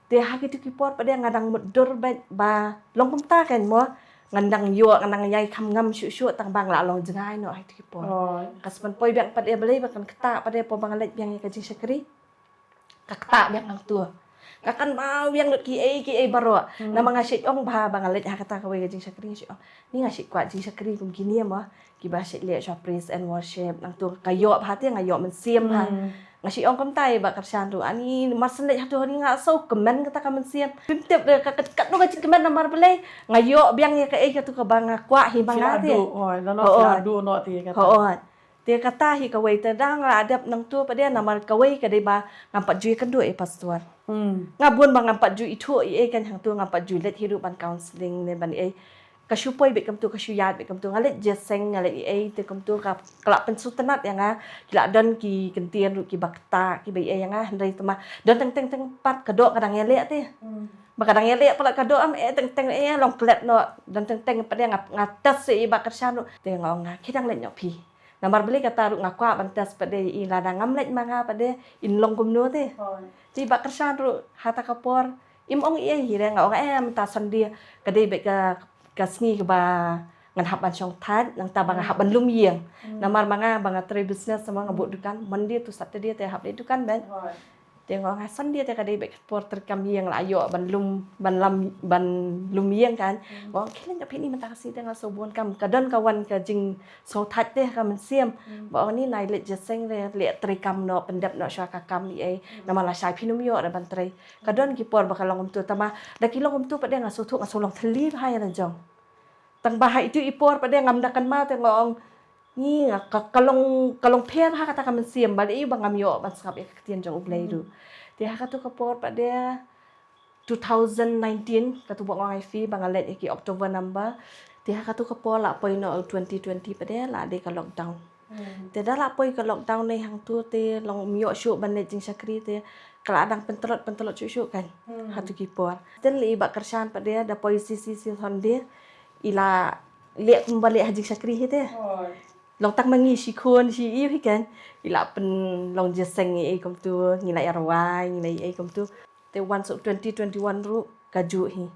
Te ha kitu ki por pat de nga dang mutdur beit ba long kumta kan mo. Ngan dang ïoh, ngan dang ïai kham ngam shuh shuh, tang ba nga la long jngai noh ha kitu ki por. Ka sa pynpoi biang pat de, balei, ba kan ktah pat de por ba nga leit biang ïa ka jingshakri. Ka ktah biang hangto. Nga kynmaw biang lut kiei kiei baroh. Namar nga shait ong bha ba nga leit ha kata kawei ka jingshakri, nga shait ong, ni nga shait kwah jingshakri kum kine mo, kiba shait leh shuwa praise and worship, nangto ka ïoh bha te, nga ïoh mynsiem bha. Nga shait ong kumta ïa Bah Kyrshan ruh, ani marshen leit hato ni nga sngew kmen kata ka mynsiem. Phim tip de ka, ka, katno ka jingkmen, namar balei, nga ïoh biang ïa kaei kato kaba nga kwah hi ma nga te. Hooid. Te kata hi kawei, te dang la dep nangto pat de, namar kawei ka dei ba ngam pat ju ïakynduh ïa i pastor. Nga bun ba ngam pat ju ithuh ei ei kan hangto, ngam pat ju leit hi ruh ban counselling ne ban ei. Ka shu poi bad kumtu, ka shu ïaid bad kumtu, nga leit jingïaseng, nga leit ei ei te kumtu, ka la pynsngewtynnad ïa nga. Ki la don ki kyntien ruh kiba ktah, kiba ei ei ïa nga, hynrei tang ma don teng teng teng pat ka doh ka dang ïaleh te. Ba ka dang ïaleh palat ka doh, am eh teng teng eh long klet noh, don teng teng pat ïa nga, nga test ïa i Bah Kyrshan ruh. Te nga ong nga, khie dang leit noh phi. Namar balei kata ruh nga kwah ban test pat de, i lada ngam leit ma nga pat de in long kumno te. Te i Bah Kyrshan ruh ha kata ka por im ong ei ei hi re, nga ong eh mynta Sunday ka dei bad ka, ka sngi kaba ngan hap ban shong thait, nangta ba nga hap ban lum ïing. Namar ma nga ba nga trei business, namar nga buh dukan, Monday to Saturday te hap leit dukan bad. Te nga ong ha Sunday te ka dei bad ka por treikam ïing, la ïoh ban lum, ban lam, ban lum ïing kan. Nga ong khie leit noh phi ni, mynta ka sngi te nga sngewbun kam, ka don ka wan ka jingsngewthait te ha ka mynsiem. Ba ong ni nai leit jingïaseng re, leit treikam noh, pyndep noh shuwa ka kam ei ei. Namar lashai phin ym ïoh re ban trei. Ka don ki por ba ka long kumtu, tang ma da ki long kumtu pat de nga sngewthuh nga sngew long thylli bha ïa la jong. Tang ba ha itu i por pat de ngam da kynmaw te nga ong ni nga ka, ka long, ka long pher ha kata ka mynsiem, balei ba ngam ïoh ban sngap ïa ka ktien jong U Blei ruh. Te ha katu ka por pat de two thousand nineteen, katu ba nga ong ïa phi ba nga leit ïa ki October number. Te ha katu ka por la poi noh twenty twenty pat de la dei ka lockdown. Te da la poi ka lockdown ne hangtu te long ym ïoh shuh ban leit jingshakri te ka la dang pyntlot pyntlot shuh shuh kan. Hatu ki por. Te lei i Bah Kyrshan pat de da poi C C C Sunday, i la leh kumba leh ha jingshakri hi te. Long tang ma ngi shi khun shi ïew hi kan. I la pynlong jingïaseng ei ei kumtu, ngi la ïa rwai, ngi la ei ei kumtu. Te wan suk twenty twenty-one ruh ka juh hi.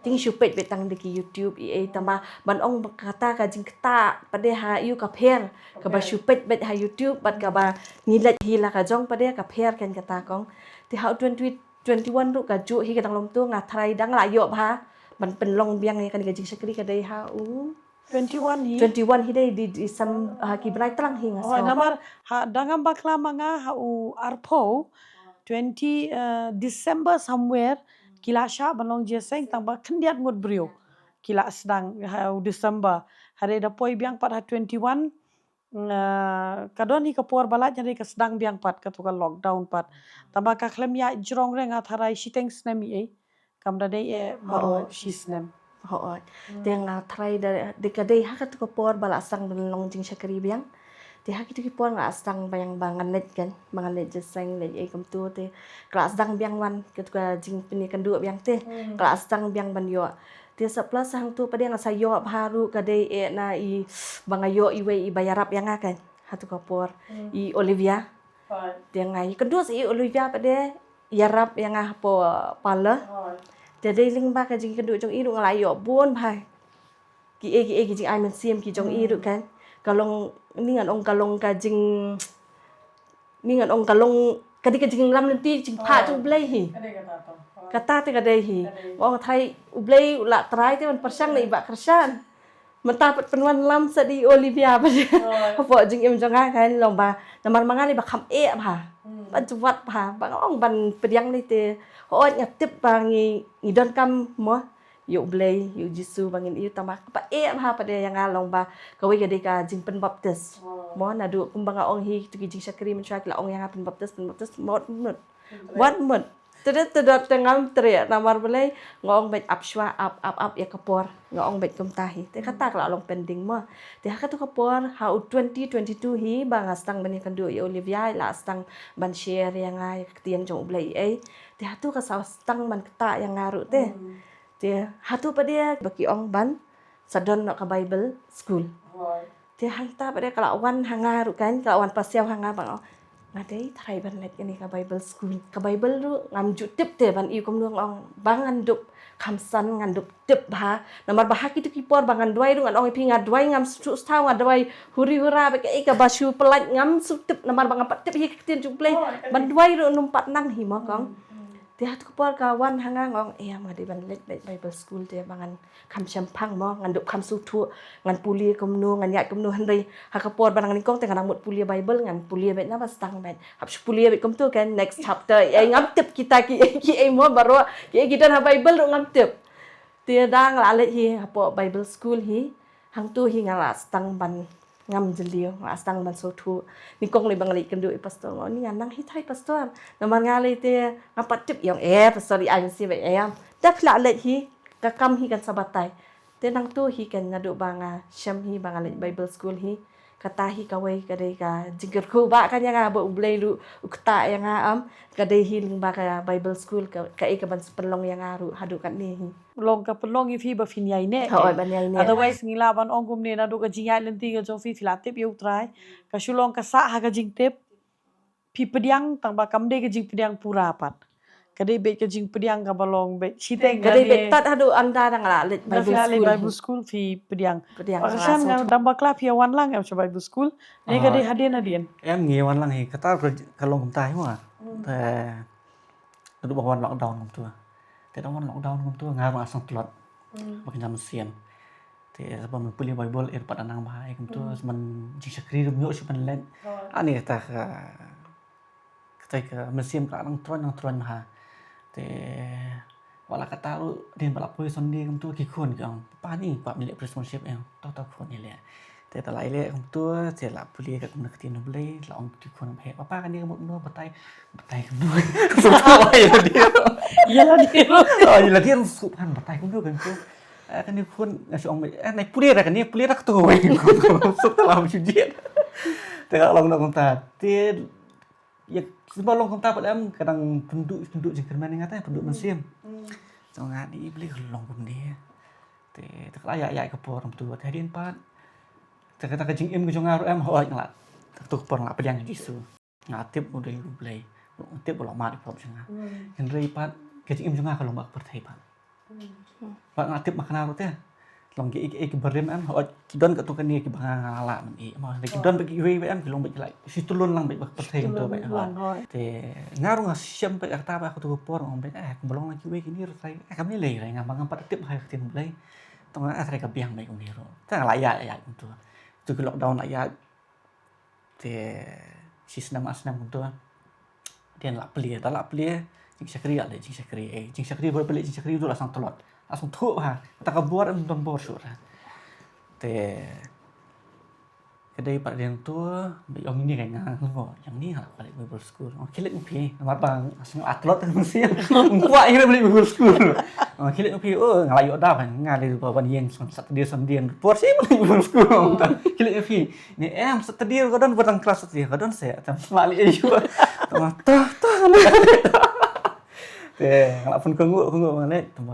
Te ngi shu peit beit tang da ki YouTube ei ei, tang ba ban ong ba kata ka jingktah pat de ha ïew ka pher. Kaba shu peit beit ha YouTube bad kaba ngi leit hi la ka jong pat de ka pher kan kata kong. Te ha twenty twenty-one ruh ka juh hi, ka dang long tu, nga tharai dang la ïoh bha ban pynlong biang ïa kane ka jingshakri ka dei ha u twenty-one hi. Twenty-one hi dei, di, di sam, ha ki bnai tlang hi nga sngew. Namar ha da ngam bakla ma nga ha u arphew, twenty, eh, December somewhere ki la shah ban long jingïaseng, tang ba khyndiat ngut briew ki la sdang ha u December. Hynrei da poi biang pat ha twenty-one, nga, ka don hi ka por ba la jan re ka sdang biang pat katu ka lockdown pat. Tang ba ka khlem ïaid jrong re nga tharai shiteng snem ei ei. Kam da dei eh baroh shi snem. Hooid. Te nga tharai da, da ka dei ha katu ka por ba la sdang ban long jingshakri biang. Te ha kitu ki por nga la sdang biang ba ngan leit kan, ba ngan leit jingïaseng, leit ei kumtu te. Ka la sdang biang wan katu ka jingpynïakynduh biang te. Ka la sdang biang ban ïoh. Te sa plus hangtu pat de nga sa ïoh bha ruh ka dei eh na i ba nga ïoh iwei i ba ïarap ïa nga kan. Hatu ka por. I Olivia. Te nga ïakynduh sa i Olivia pat de ïarap ïa nga hapoh parlour. Te dei lyngba ka jingkynduh jong i ruh nga la ïoh bun bha ki ei ki ei ki jingai mynsiem ki jong i ruh kan. Ka long, ni ngan ong ka long ka jing, ni ngan ong ka long ka dei ka jinglam lynti jingpha jong U Blei hi. Kata te ka dei hi. Ong tharai U Blei u la trai te ban pyrshang na i Bah Kyrshan. Mynta pat pynwan lam sa da i Olivia pat. Hapoh jingim jong nga kan long ba namar ma nga lei ba kham eh bha. Ba jwat bha ba nga ong ban pdiang lei te. Hooid nga tip ba ngi, ngi donkam mo ïa U Blei, ïa U Jisu ba ngin ïoh, tang ba kaba eh bha pat de ïa nga long ba kawei ka dei ka jingpynbaptis. Mo naduh kumba nga ong hi tu ki jingshakri mynshuwa ki la ong ïa nga pynbaptis, pynbaptis, mut mut. Wat mut. Te dei te dot te ngam treh namar balei nga ong beit ap shuwa, ap ap ap ïa ka por. Nga ong beit kumta hi. Te kata ka la long pending mo. Te ha katu ka por ha u twenty twenty-two hi ba nga sdang ban ïakynduh ïa Olivia, i la sdang ban share ïa nga ïa ka ktien jong U Blei ei. Te hatu ka sa sdang ban ktah ïa nga ruh te. Te hatu pat de ba ki ong ban sa don noh ka Bible school. Te hangta pat de ka la wan ha nga ruh kan, ka la wan pasiaw ha nga ba nga, nga dei tharai ban leit kane ka Bible school. Ka Bible ruh ngam ju tip te ban ïoh kumno, nga ong ba ngan dup kham san, ngan dup tip bha. Namar ba ha kitu ki por ba ngan duwai ruh ngan ong ïa phi nga duwai ngam sngewthuh, nga duwai huri hura ba kaei kaba shu pyllait ngam sngewtip namar ba ngam pat tip hi ka ktien jong U Blei. Ban duwai ruh ym pat nang hi mo kong. Te hatu ka por ka wan ha nga, nga ong eh nga dei ban leit, leit Bible school te ba ngan kham shemphang mo, ngan dup kham sngewthuh, ngan pule kumno, ngan ïaid kumno, hynrei ha ka por ba nang nyngkong te ngan nang mut pule Bible, ngan pule beit na ba sdang beit. Hap shu pule beit kumtu kan, next chapter ei ei, ngam tip kita ki, kiei mo baroh, kiei ki don ha Bible ruh ngam tip. Te da nga la leit hi hapoh Bible school hi. Hangtu hi nga la sdang ban ngam jylliew, nga la sdang ban sngewthuh. Nyngkong lei ba nga leit kynduh ïa i pastor, nga ong ni ngan nang hi tharai pastor. Namar nga lei te ngam pat tip, i ong eh pastor i ai mynsiem beit, em. Da phi la leit hi, ka kam hi kan sa batai. Te nangtu hi kan naduh ba nga shem hi ba nga leit Bible school hi. Kata hi kawei ka dei ka jingkyrkhu ba kan ïa nga ba U Blei ruh u ktah ïa nga, em, ka dei hi lyngba ka Bible school ka, kaei ka ban pynlong ïa nga ruh haduh katne hi. Long ka pynlong ïa phi ba phin ïaineh. Hooid, ban ïaineh. Otherwise ngi lah ban ong kumne naduh ka jingïaid lynti ka jong phi, phi la tip ïa U Trai. Ka shu long ka sah ha ka jingtip. Phi pdiang tang ba kam dei ka jingpdiang pura pat. Ka dei beit ka jingpdiang kaba long beit shiteng. Ka dei beit tad haduh ynda dang la leit Bible school. Bible school phi pdiang. Pdiang. Ba ka shan nga dang bakla phi wan lang em sha Bible school. Ne ka dei hadien hadien. Em, ngi wan lang hi kata ka long kumta hi ma. Te naduh ba wan lockdown kumtu. Te dang wan lockdown kumtu nga ruh nga sngewtlot. Ba kynja mynsiem. Te saba man pule Bible er pat nang bha kumtu, man jingshakri ruh ym ïoh shuh ban leit. Ani kata ka, kata ka mynsiem ka nang troiñ nang troiñ bha. Te wat la kata ruh dien ba la poi Sunday kumtu ki khun ki ong, "Papa, ngi kwah ban leh praise and worship." Ïa, "To to khun, ïa leh." Te ta la ïa leh kumtu, te la pule ka kumne ka ktien U Blei, la ong ki khun ba heh, "Papa, kane ka mut kumno, batai, batai kumno." Ïa la dien. Ïa la dien. Oh, ïa la dien, suh phan, batai kumno kumtu. Eh, kane khun nga shu ong, "Eh, nai pule ra kane, pule ra katu." Suk ta la shu jied. Te ka long na kumta. Te ïa symba long kumta pat em ka dang pynduh pynduh jingkyrmen nga te pynduh mynsiem. Te nga ni pule ka long kumne. Te te ka la ïa ïa ka por kumtu te hadien pat. Te kata ka jingim ka jong nga ruh em hooid nga la. Te tu ka por nga la pdiang ïa Jisu. Nga tip u dei U Blei. Nga tip u la mad ïa ka pop jong nga. Hynrei pat ka jingim jong nga ka long ba ka pyrthei pat. Pat nga tip ma kane ruh te. Long ki, ki, ki barim em, hooid ki don katto katne kiba nga nga lah ban ïeh. Hynrei ki don ba kiwei ba em ki long ba ki lah shu tylun lang ba ka pyrthei kumto ba. Te nga ruh nga shem ba kata ba katto ka por nga ong ba eh kumba long lang kiwei kine ruh trai. Eh kam lei lei nga ba ngam pat tip ha ka ktien Blei. Tang nga trai ka biang ba kumne ruh. Te nga la ïaid ïaid kumto. Tu ki lockdown la ïaid. Te shi snem ar snem kumtu. Te la plie, te la plie. Jingshakri la leh, jingshakri, eh, jingshakri bad plie, jingshakri tu la sngewtlot. La sngewthuh ha. Ta ka bor em don bor shuh ra. Te ka dei pat dien tu, ba ong ïa ngi ka nga ngo, ïa ngi ha ka leh Bible school. Ong khie leit ma phi, namar ba nga sngewtlot mynsiem. Ong kwah ïa leh Bible school. Ong khie leit ma phi, oh nga la ïoh da ba nga leh ba ban ïeng Saturday Sunday. Por shi ma leh Bible school. Khie leit ma phi. Ni em Saturday ka don ba dang klas Saturday ka don se. Tam ma leh ïa. Tam ta ta. Te nga la pun ka ngu ka ngu ma leh. Tam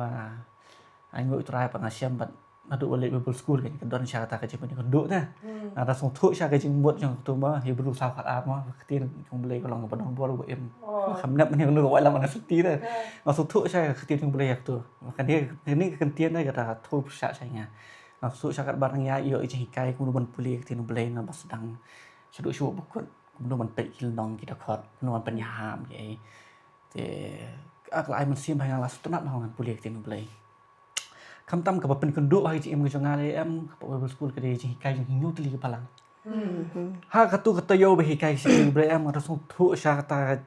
ai ngu trai pa nga shem bad naduh ba leh Bible school kan ka don sha kata ka jingpynkynduh te. Nga da sngewthuh sha ka jingmut jong katu ma Hebru saw khat ar ma ka ktien jong Blei ka long ba don bor ba im. Kham nep ne ka wai lam na sati te. Nga sngewthuh sha ka ktien jong Blei ïa katu. Kane kane ka ktien te ka da thoh pyrshah sha nga. Nga sngewthuh sha katba nga ïa ïoh jinghikai kumno ban pule ka ktien Blei na ba sdang. Shaduh shuh ba kut kumno ban peit ki lynnong ki dkhot kumno ban pynïahap ki. Te ka la ai mynsiem ba nga la sngewtynnat ba ngan pule ka ktien Blei. Khamtam kaba pynkynduh ha ka jingim ka jong nga lei em, ka Bible school ka dei jinghikai jong hynñiew tylli ki balang. Ha katu ka taïew ba hikai ka jingim Blei em, nga da sngewthuh sha kata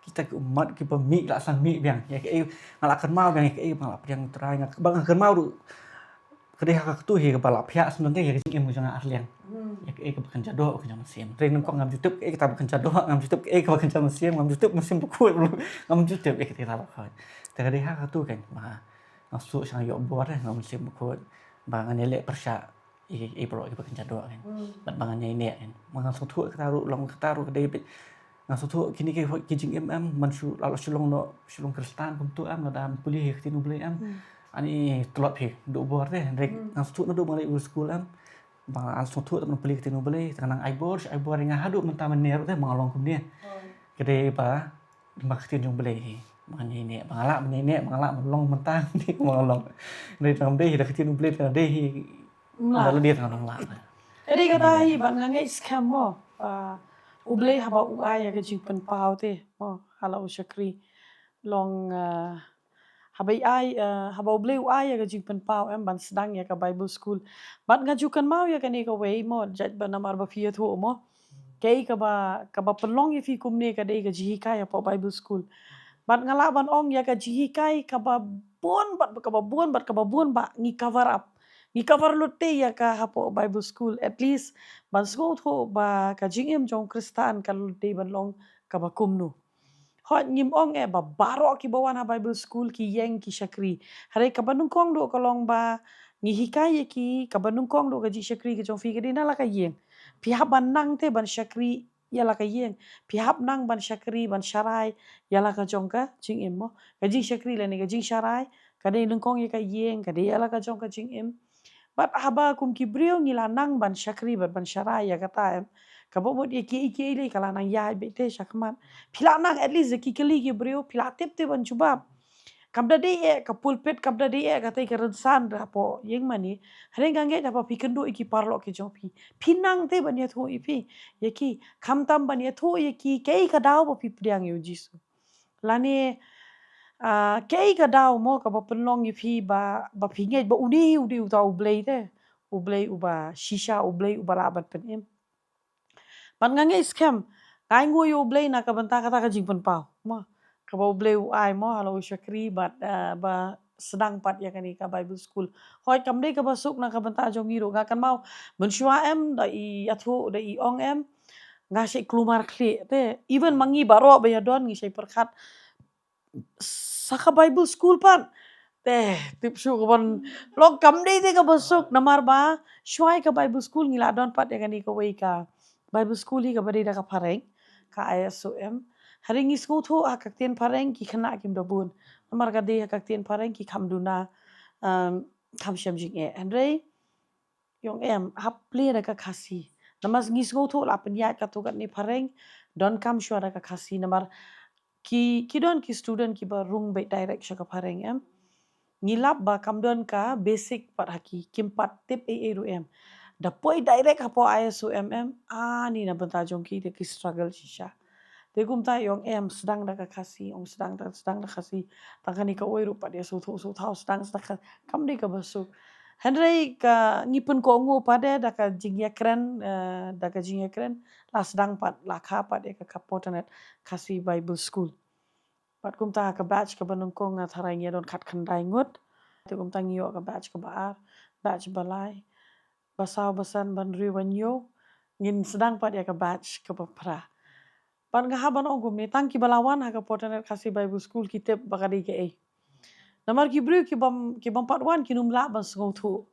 kita ki ummat kiba mih la sdang mih biang. Ïa kaei nga la kynmaw biang ïa kaei ba nga la pdiang Trai nga ba nga kynmaw ruh. Ka dei ha katu hi kaba la phiah sngewthuh ïa ka jingim ka jong nga arliang. Ïa kaei kaba kynja doh ka jong mynsiem. Ring nangkong ngam ju tip kaei kata ba kynja doh, ngam ju tip kaei kaba kynja mynsiem, ngam ju tip mynsiem bakhuid. Ngam ju tip ïa kata ba khuid. Te ka dei ha katu kan ba nga suk sha nga ïoh bor eh, nga mynsiem bakhuid ba ngan ïaleh pyrshah ïa, ïa baroh kiba kynja doh kan. Bad ba ngan ïaineh kan. Ba nga sngewthuh kata ruh, long kata ruh ka dei beit. Nga sngewthuh kine ki, ki jingim em, man shu, la shu long noh, shu long Khristan kumtu em, lada pule ïa ka ktien U Blei em. Ani tlot phi, duh bor te, hynrei nga sngewthuh naduh ba nga leit skul em. Ba nga sngewthuh te man pule ïa ka ktien U Blei, te ka nang ai bor, shu ai bor ïa nga haduh mynta mynne ruh te, ba nga long kumne. Ka dei ba, ba ka ktien jong U Blei hi. Ba ngan ïaineh, ba nga lah ban ïaineh, ba nga lah ban long mynta, kumne ba nga long. Hynrei tang dei hi da ka ktien U Blei, tang dei hi. Nga la dei tang long lah. Ka dei kata hi ba nga ngeit skhem mo. Ah, U Blei haba u ai ïa ka jingpynpaw te mo, ha la u shakri. Long, ah, haba i ai, ah, haba U Blei u ai ïa ka jingpynpaw em ban sdang ïa ka Bible school. Bad nga ju kynmaw ïa kane kawei mo, jait ba namar ba phi ïathuh mo. Kaei kaba, kaba pynlong ïa phi kumne ka dei ka jinghikai hapoh Bible school. Bad nga lah ban ong ïa ka jinghikai kaba bun bad kaba bun bad kaba bun ba ngi cover up. Ngi cover lut te ïa ka hapoh Bible school. At least ban sngewthuh ba ka jingim jong Khristan ka lut te ban long kaba kumno. Hooid ngim ong eh ba baroh kiba wan ha Bible school ki ïeng ki shakri. Hynrei kaba nyngkong duh ka long ba ngi hikai ïa ki, kaba nyngkong ruh ka jingshakri ka jong phi ka dei na la ka ïing. Phi hap ban nang te ban shakri ïa la ka ïing. Phi hap nang ban shakri, ban sharai ïa la ka jong ka jingim mo. Ka jingshakri lane ka jingsharai ka dei nyngkong ïa ka ïing, ka dei ïa la ka jong ka jingim. Bad haba kum ki briew ngi la nang ban shakri bad ban sharai ïa kata, em, kaba mut ïa kiei kiei lei ka la nang ïaid beit te shakhmat. Phi la nang at least ïa ki kylli ki briew, phi la tip te ban jubab. Kam da dei eh ka pulpit, kam da dei eh kata ka rynsan hapoh ïing mane. Hynrei nga ngeit haba phi kynduh ïa ki paralok ki jong phi, phi nang te ban ïathuh ïa phi, ïa ki, khamtam ban ïathuh ïa ki kaei ka daw ba phi pdiang ïa u Jisu. Lane, ah, kaei ka daw mo kaba pynlong ïa phi ba, ba phi ngeit ba une hi u dei uta U Blei te, U Blei uba shisha, U Blei uba lah ban pynim. Bad nga ngeit skhem, nga ainguh ïa U Blei na ka bynta kata ka jingpynpaw mo, kaba U Blei u ai mo ha la u shakri bad, ah, ba sdang pat ïa kane ka Bible school. Hooid, kam dei kaba suk na ka bynta jong ngi ruh, nga kynmaw mynshuwa, em, da i ïathuh, da i ong, em, nga shait kulmar khlieh te, even ma ngi baroh ba ïadon ngi shait pyrkhat sa ka Bible school pat. Te tip shuh ka ban long, kam dei te kaba suk, namar ba shuwa ïa ka Bible school ngi la don pat ïa kane kawei ka Bible school hi kaba dei da ka phareng, ka I S O M. Hynrei ngi sngewthuh ha ka ktien phareng ki khynnah kim da bun, namar ka dei ha ka ktien phareng ki kham duna, um, kham shem jingeh. Hynrei ïong em, hap plie da ka Khasi. Namar ngi sngewthuh la pynïaid katto katne phareng, donkam shuwa da ka Khasi. Namar ki, ki don ki student kiba rung beit direct sha ka phareng, em. Ngi lap ba kam don ka basic pat ha ki, kim pat tip ei ei ruh, em. Da poi direct hapoh I S O M, em, ani na bynta jong ki te ki struggle shisha. Te kumta ïong em, sdang da ka Khasi, ong sdang da, sdang da Khasi. Tang kane kawei ruh pat ïa sngewthuh sngewthaw, sdang, sdang ka, kam dei kaba suk. Hynrei ka ngi pynkohnguh pat de da ka jingïakren, eh, da ka jingïakren, la sdang pat, la kha pat ïa ka, ka Potanet Khasi Bible School. Bad kumta ka batch kaba nyngkong nga tharai ngi don khatkhyndai ngut. Te kumta ngi ïoh ka batch kaba ar, batch ba lai, ba saw, ba san, ba hynriew, ba hynñiew, ngin sdang pat ïa ka batch kaba phra. Bad nga hap ban ong kumne, tang kiba la wan ha ka Potanet Khasi Bible School ki tip ba ka dei kaei. Namar ki briew kibym, kibym pat wan kin ym lah ban sngewthuh.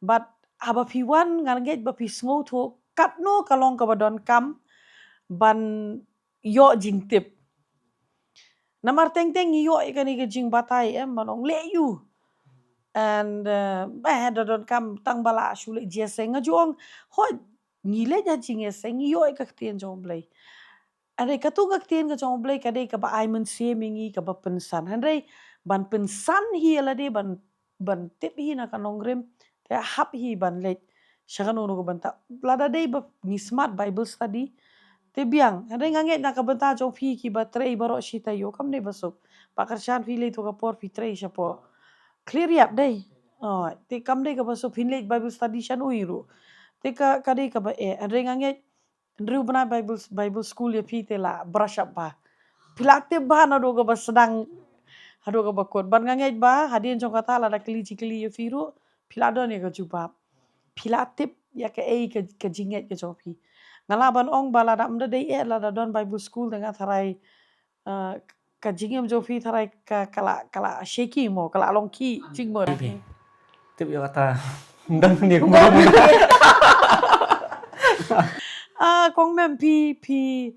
Bad haba phi wan, nga ngeit ba phi sngewthuh katno ka long kaba donkam ban ïoh jingtip. Namar teng teng ngi ïoh ïa kane ka jingbatai, em, ban ong leh ïa u. And, eh, ba da donkam tang ba la shu leit jingïaseng, nga ju ong, hooid, ngi leit ha jingïaseng, ngi ïoh ïa ka ktien jong U Blei. Hynrei katto ka ktien ka jong U Blei ka dei kaba ai mynsiem ïa ngi, kaba pynsan. Hynrei ban pynsan hi ïa lade, ban, ban tip hi na ka nongrim, te hap hi ban leit sha kano kano ka bynta. Lada dei ba ngi smat Bible study te biang. Hynrei nga ngeit na ka bynta jong phi kiba trei baroh shi taïew, kam dei ba suk. Ba kyrshan phi leit to ka por phi trei shapoh Khliehriat dei. Oh, te kam dei kaba suk phin leit Bible study shano hi ruh. Te ka, ka dei kaba eh. Hynrei nga ngeit hynriew bnai Bible, Bible school ïa phi te la brush up bha. Phi la tip bha naduh kaba sdang haduh kaba kut. Bad nga ngeit ba hadien jong kata lada kylli jingkylli ïa phi ruh, phi la don ïa ka jubab. Phi la tip ïa kaei ka, ka jingngeit ka jong phi. Nga lah ban ong ba lada ym da dei eh, lada don Bible school te nga tharai, eh, ka jingim jong phi tharai ka, ka la, ka la shaky mo, ka la long ki jingmut. Phi tip ïa kata. Dang ni ko. Ah, kong mem, phi, phi,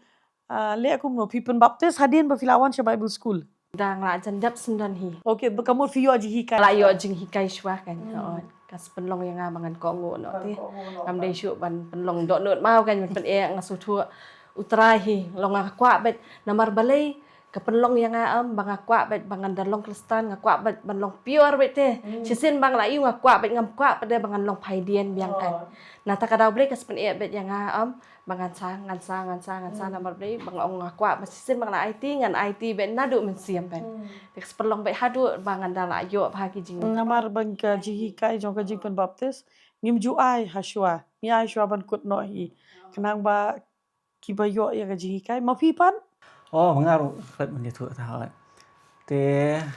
ah, leh kumno, phi pynbaptis hadien ba phi la wan sha Bible school? Dang la jan dep syndon hi. Okay, ba ka mut phi ïoh jinghikai. La ïoh jinghikai shuwa kan. Hmm. Oh, ka sa pynlong ïa nga ba ngan kohnguh noh te. Kohnguh noh. Ngam dei shuh ban pynlong dohnud maw kan, ban pyn-eh, nga sngewthuh U Trai hi, long nga kwah beit, namar balei ka pynlong ïa nga, em, ba nga kwah beit ba ngan da long Khristan, nga kwah beit ban long pure beit te. Hmm. Shisien ba nga la ïoh nga kwah beit, ngam kwah pat de ba ngan long phaidien biang kan. Oh. Na kata ka daw balei ka sa pyn-eh beit ïa nga, em, ba ngan sa, ngan sa, ngan sa, ngan sa, hmm, namar balei ba nga ong nga kwah, ba shisien ba nga la aiti, ngan aiti beit naduh mynsiem beit. Hmm. Te ka sa pynlong beit haduh ba ngan da la ïoh bha ki jing. Namar ba ka jinghikai jong ka jingpynbaptis ngim ju ai ha shuwa, ngi ai shuwa ban kut noh hi. Khnang ba kiba ïoh ïa ka jinghikai. Ma phi pat? Oh, ma nga ruh khlem ban ïathuh ta hoi. Te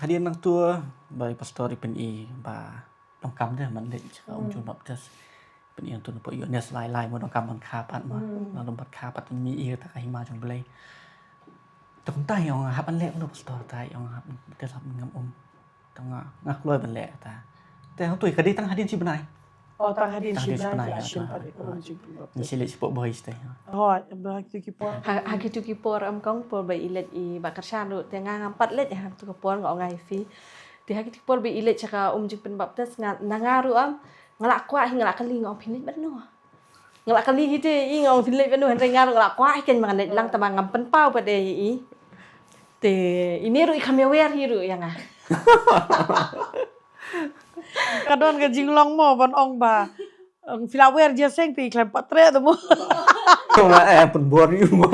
hadien nangta ba i pastor i pyni ba donkam de ban leit sha ka, hmm, umjul baptis. Pyni nangta na pdeng ïoh ne slai lai mo, donkam ban kha pat mo. Hmm. Na dom pat kha pat mi i ta ka hima jong Blei. Te kumta ïong hap ban leh mo pastor, ta ïong hap te lap ngam um. Te nga, nga kloi ban leh ta. Te Te hangtei ka dei tang hadien shi bnai. Oh, tang hadien shi bnai la shim pat ïa ka rum jingpynbaptis. Ngi shim leit shapoh Bhoi shatei. Hooid, ba ha kitu ki por. Ha kitu ki por em kong por ba i leit i Bah Kyrshan ruh te nga ngam pat leit ha kitu ki por nga ong ïa phi. Te ha kitu ki por ba i leit sha ka um jingpynbaptis nga na nga ruh em nga la kwah hi nga la kylli nga ong phin leit bad no. Nga la kylli hi te i nga ong phin leit bad no hynrei nga ruh nga la kwah hi kein ba ngan leit lang tang ba ngam pynpaw pat ïa i. Te ine ruh i kham ïawer hi ruh ïa nga. Ka don ka jinglong mo ban ong ba phi la wer jingïaseng te i khlem pat treh te mo. Nga eh pynbor ïa u mo.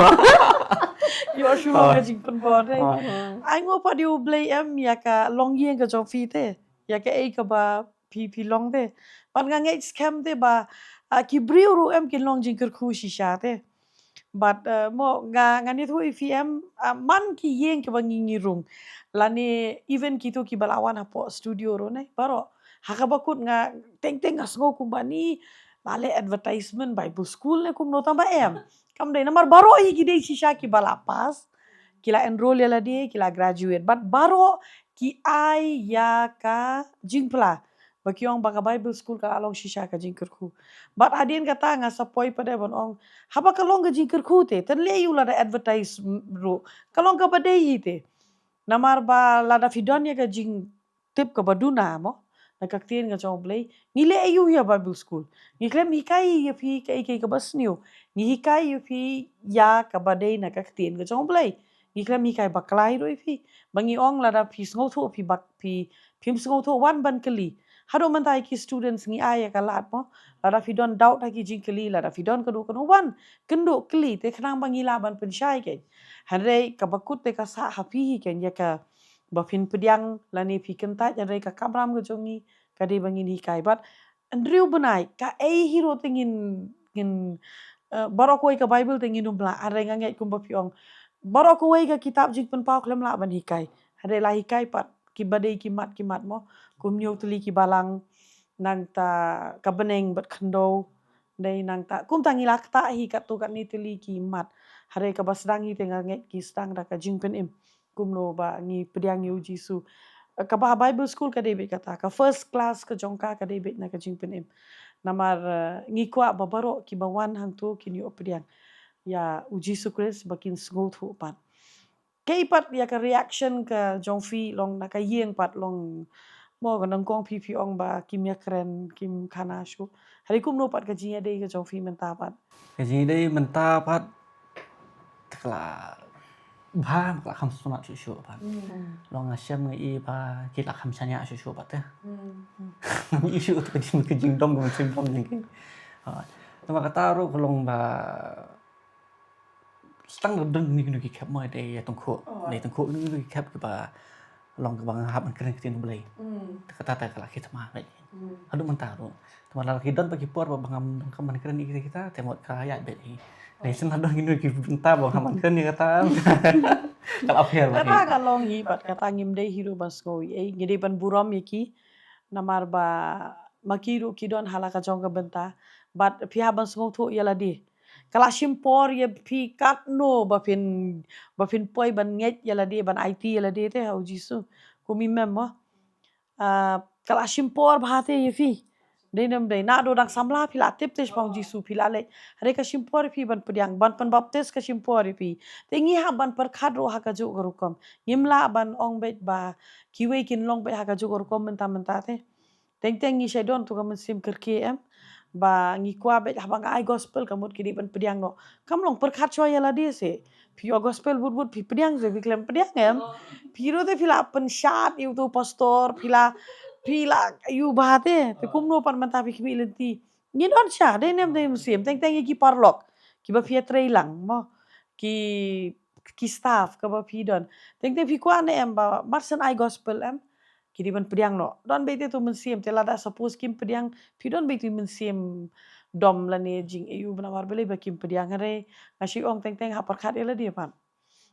Ïoh shu long ka jingpynbor te. Ai ngo pat ïa U Blei em ïa ka longïing ka jong phi te ïa kaei kaba phi phi long te. Bad nga ngeit skhem te ba ki briew ruh em kin long jingkyrkhu shisha te. Bad mo nga ngan ïathuh ïa phi em man ki ïing kiba ngi ngi rung lane even kito kiba la wan hapoh studio ruh ne baroh ha kaba kut nga teng teng nga sngew kumba ni ba leh advertisement Bible school ne kumno tang ba em. Kam dei namar baroh hi ki dei shisha kiba la pass ki la enroll ïa lade ki la graduate bad baroh ki ai ïa ka jingphla ba ki ong ba ka Bible school ka la long shisha ka jingkyrkhu. Bad hadien kata nga sa poi pat ban ong haba ka long ka jingkyrkhu te tang leh ïa u lada advertise ruh ka long kaba dei hi te. Namar ba lada phi don ïa ka jingtip kaba duna mo na ka ktien ka jong U Blei ngi leh ïa u ïa Bible school. Ngi khlem hikai ïa phi kaei kaei kaba sniew. Ngi hikai ïa phi ïa kaba dei na ka ktien ka jong U Blei. Ngi khlem hikai bakla hi ruh ïa phi. Ba ngi ong lada phi sngewthuh phi bak phi phim sngewthuh wan ban kylli. Haduh mynta ïa ki students ngi ai ïa ka lad mo. Lada phi don doubt ha ki jingkylli lada phi don kano kano wan kynduh kylli te khnang ba ngi lah ban pynshai kein. Hynrei kaba kut te ka sah ha phi hi kein ïa ka ba phin pdiang lane phi kyntait hynrei ka kamram ka jong ngi ka dei ba ngin hikai bad hynriew bnai kaei hi ruh te ngin ngin baroh kawei ka Bible te ngin ym lah hynrei nga ngeit kumba phi ong baroh kawei ka kitab jingpynpaw khlem lah ban hikai hynrei la hikai pat kiba dei ki mat ki mat mo kum hynñiew tylli ki balang nangta ka bneng bad khyndew dei nangta kumta ngi la ktah hi katto katne tylli ki mat hynrei kaba sdang hi te nga ngeit ki sdang da ka jingpynim. Kumno ba ngi pdiang ïa u Jisu. Kaba ha Bible school ka dei beit kata ka first class ka jong ka ka dei beit na ka jingpynim. Namar ngi kwah ba baroh kiba wan hangto kin ïoh pdiang ïa u Jisu Khrist ba kin sngewthuh pat. Kaei pat ïa ka reaction ka jong phi long na ka ïing pat long mo ka nyngkong phi phi ong ba kim ïakren kim khana shuh. Hynrei kumno pat ka jingïadei ka jong phi mynta pat. Ka jingïadei mynta pat. Te ka la bha ka la kham sngewtynnat shuh shuh pat. Long nga shem nga i ba ki la kham shaniah shuh shuh pat te. Ngam i shuh te ka jing ka jingdom ka mynsiem dom jong ki. Te ma kata ruh ka long ba stang da don kine kine ki khep mo dei ïa tongkhuh dei tongkhuh kine kine ki khep kiba long kaba nga hap ban kren ktien U Blei. Te kata te ka la ki thma ngai. Haduh mynta ruh. Te ma la ki don ba ki por ba ngam kam ban kren ïa kita kita te mut ka ïaid beit hi. Dei shen haduh ngin ki bynta ba ngam ban kren ïa kata. Ka la pher ba. Kata ka long hi bad kata ngim dei hi ruh ban sngew ei ngi dei ban burom ïa ki. Namar ba ma ki ruh ki don ha la ka jong ka bynta bad phi hap ban sngewthuh ïa lade. Ka la shim por ïa phi katno ba phin ba phin poi ban ngeit ïa lade ban aiti ïa lade te ha u Jisu. Kum i mem mo. Ka la shim por bha te ïa phi. Dei nem dei naduh dang samla phi la tip te shaphang u Jisu phi la leit. Hynrei ka shim por ïa phi ban pdiang ban pynbaptis ka shim por ïa phi. Te ngi hap ban pyrkhat ruh ha kajuh ka rukom. Ngim lah ban ong beit ba kiwei kin long beit ha kajuh ka rukom mynta mynta te. Teng teng ngi shait don tu ka mynsiem kyrkieh em. Ba ngi kwah beit haba nga ai gospel ka mut ki dei ban pdiang noh. Kam long pyrkhat shuwa ïa lade se. Phi ïoh gospel but but phi pdiang se phi khlem pdiang em. Phi ruh te phi la pynshad ïa uto u pastor phi la phi la ïa u bha te. Te kumno pat mynta phi khmih lynti. Ngi don sha dei nem dei mynsiem teng teng ïa ki paralok. Kiba phi ïatrei lang mo. Ki ki staff kaba phi don. Teng teng phi kwah ne em ba mar shen ai gospel em. Ki dei ban pdiang noh. Don beit te tu mynsiem te lada suppose kim pdiang phi don beit tu mynsiem dom lane jingaiu ba namar balei ba kim pdiang hynrei nga shu ong teng teng ha pyrkhat ïa lade pat.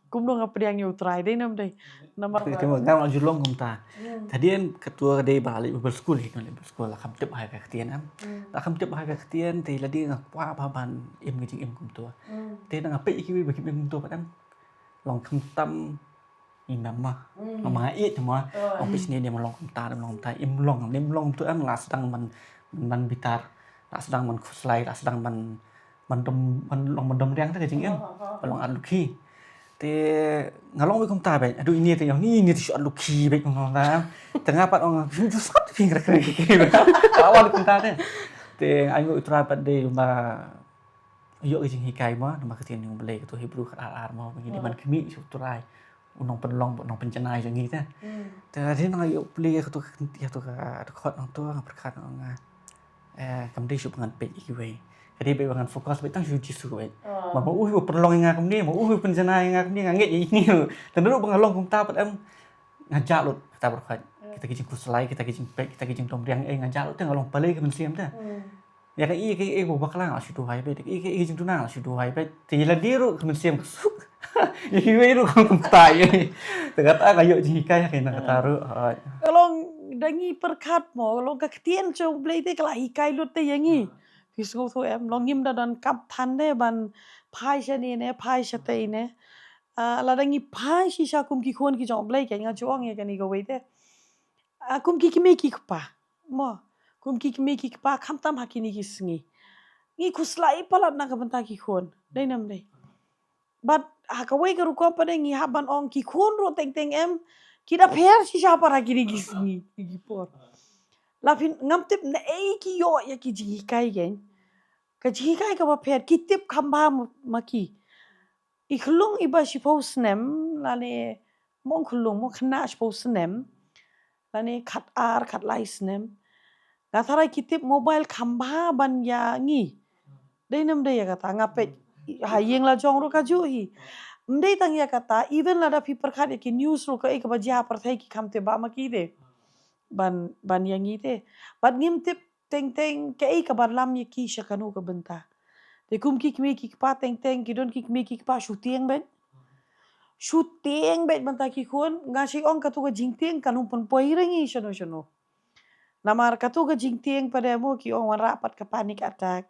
Kumno nga pdiang ïa u Trai dei nam dei. Namar te mo nga la ju long kumta. Te hadien katto ka dei ba leit Bible school hi nga leit Bible school la kham tip ha ka ktien em. La kham tip ha ka ktien te lade nga kwah ba ban im ka jingim kumto. Te nga peit ïa kiwei ba kim im kumto pat em. Long khamtam Ïa mama. Mama ïeit mama. Ong phi sngewbha, dei ban long kumta, dei ban long kumta. Im long, im long tu em, la sdang ban, ban bitar, la sdang ban khuslai, la sdang ban, ban dom, ban long, ban dom riang te ka jingim. Ban long arlukhi. Te nga long beit kumta beit. Aduh, ine te ong, ine te shu arlukhi beit kumta. Te nga pat ong, ju sat phi ngrek ngrek. Awan kumta te. Te ai ngu u Trai pat dei ba ïoh ka jinghikai mo, namar ka ktien jong U Blei, kato Hebru khat ar ar mo, ba ngi dei ban khmih sha U Trai, u nongpynlong, u nongpynjanai jong ngi te. Te hadien nga ïoh plie kato ka, ïa kato ka dkhot nangto, nga pyrkhat nga, eh, kam dei shuh ba ngan peit ïa kiwei. Ka dei beit ba ngan focus beit tang sha U Jisu beit. Ma, ma u hi u pynlong ïa nga kumne, ma u hi u pynjanai ïa nga kumne, nga ngeit ïa ine. Te naduh ba nga long kumta pat em, nga jah lut kata baroh khoit. Kita ki jingkhuslai, kita ki jingpeit, kita ki jingdom riang, eh, nga jah lut te nga long palei ka mynsiem te. Ïa kaei kaei ba bakla nga la shu duwai beit, ïa kaei kaei jingduna nga la shu duwai beit. Te ïa lade ruh ka mynsiem ka suk. Ïa kiwei ruh ka kumta ïa. Te kata ka ïoh jinghikai ha kane kata ruh. Ka long da ngi pyrkhat mo, ka long ka ktien jong U Blei te ka la hikai lut te ïa ngi. Phi sngewthuh em, long ngim da donkam than de ban phai shane ne, phai shatei ne. Ah, lada ngi phai shisha kum ki khun ki jong U Blei, ke nga ju ong ïa kane kawei te. Ah, kum ki kmie ki kpa. Mo, kum ki kmie ki kpa, khamtam ha kine ki sngi, ngi khuslai palat na ka bynta ki khun. Dei ne ym dei? Bad ha kawei ka rukom pat de ngi hap ban ong ki khun ruh teng teng em, ki da pher shisha pat ha kine ki sngi, ki por. La phin, ngam tip naei ki ïoh ïa ki jinghikai kein. Ka jinghikai kaba pher, ki tip kham bha ma, ma ki. I khyllung iba shiphew snem, lane, mo khyllung, mo khynnah shiphew snem, lane khat ar, khat lai snem, nga tharai ki tip mobile kham bha ban ïa ngi. Dei ne ym dei ïa kata, nga peit ha ïing la jong ruh kajuh hi. Ym dei tang ïa kata, even lada phi pyrkhat ïa ki news ruh, kaei kaba jia ha pyrthei ki kham tip bha ma ki de. Ban, ban ïa ngi te. Bad ngim tip teng teng kaei kaban lam ïa ki sha kano ka bynta. Te kum ki kmie ki kpa teng teng, ki don ki kmie ki kpa shu tieng beit. Shu tieng beit bynta ki khun, nga shu ong kato ka jingtieng kan ym pynpoi re ngi shano shano. Namar kato ka jingtieng pat de mo ki ong wanrah pat ka panic attack.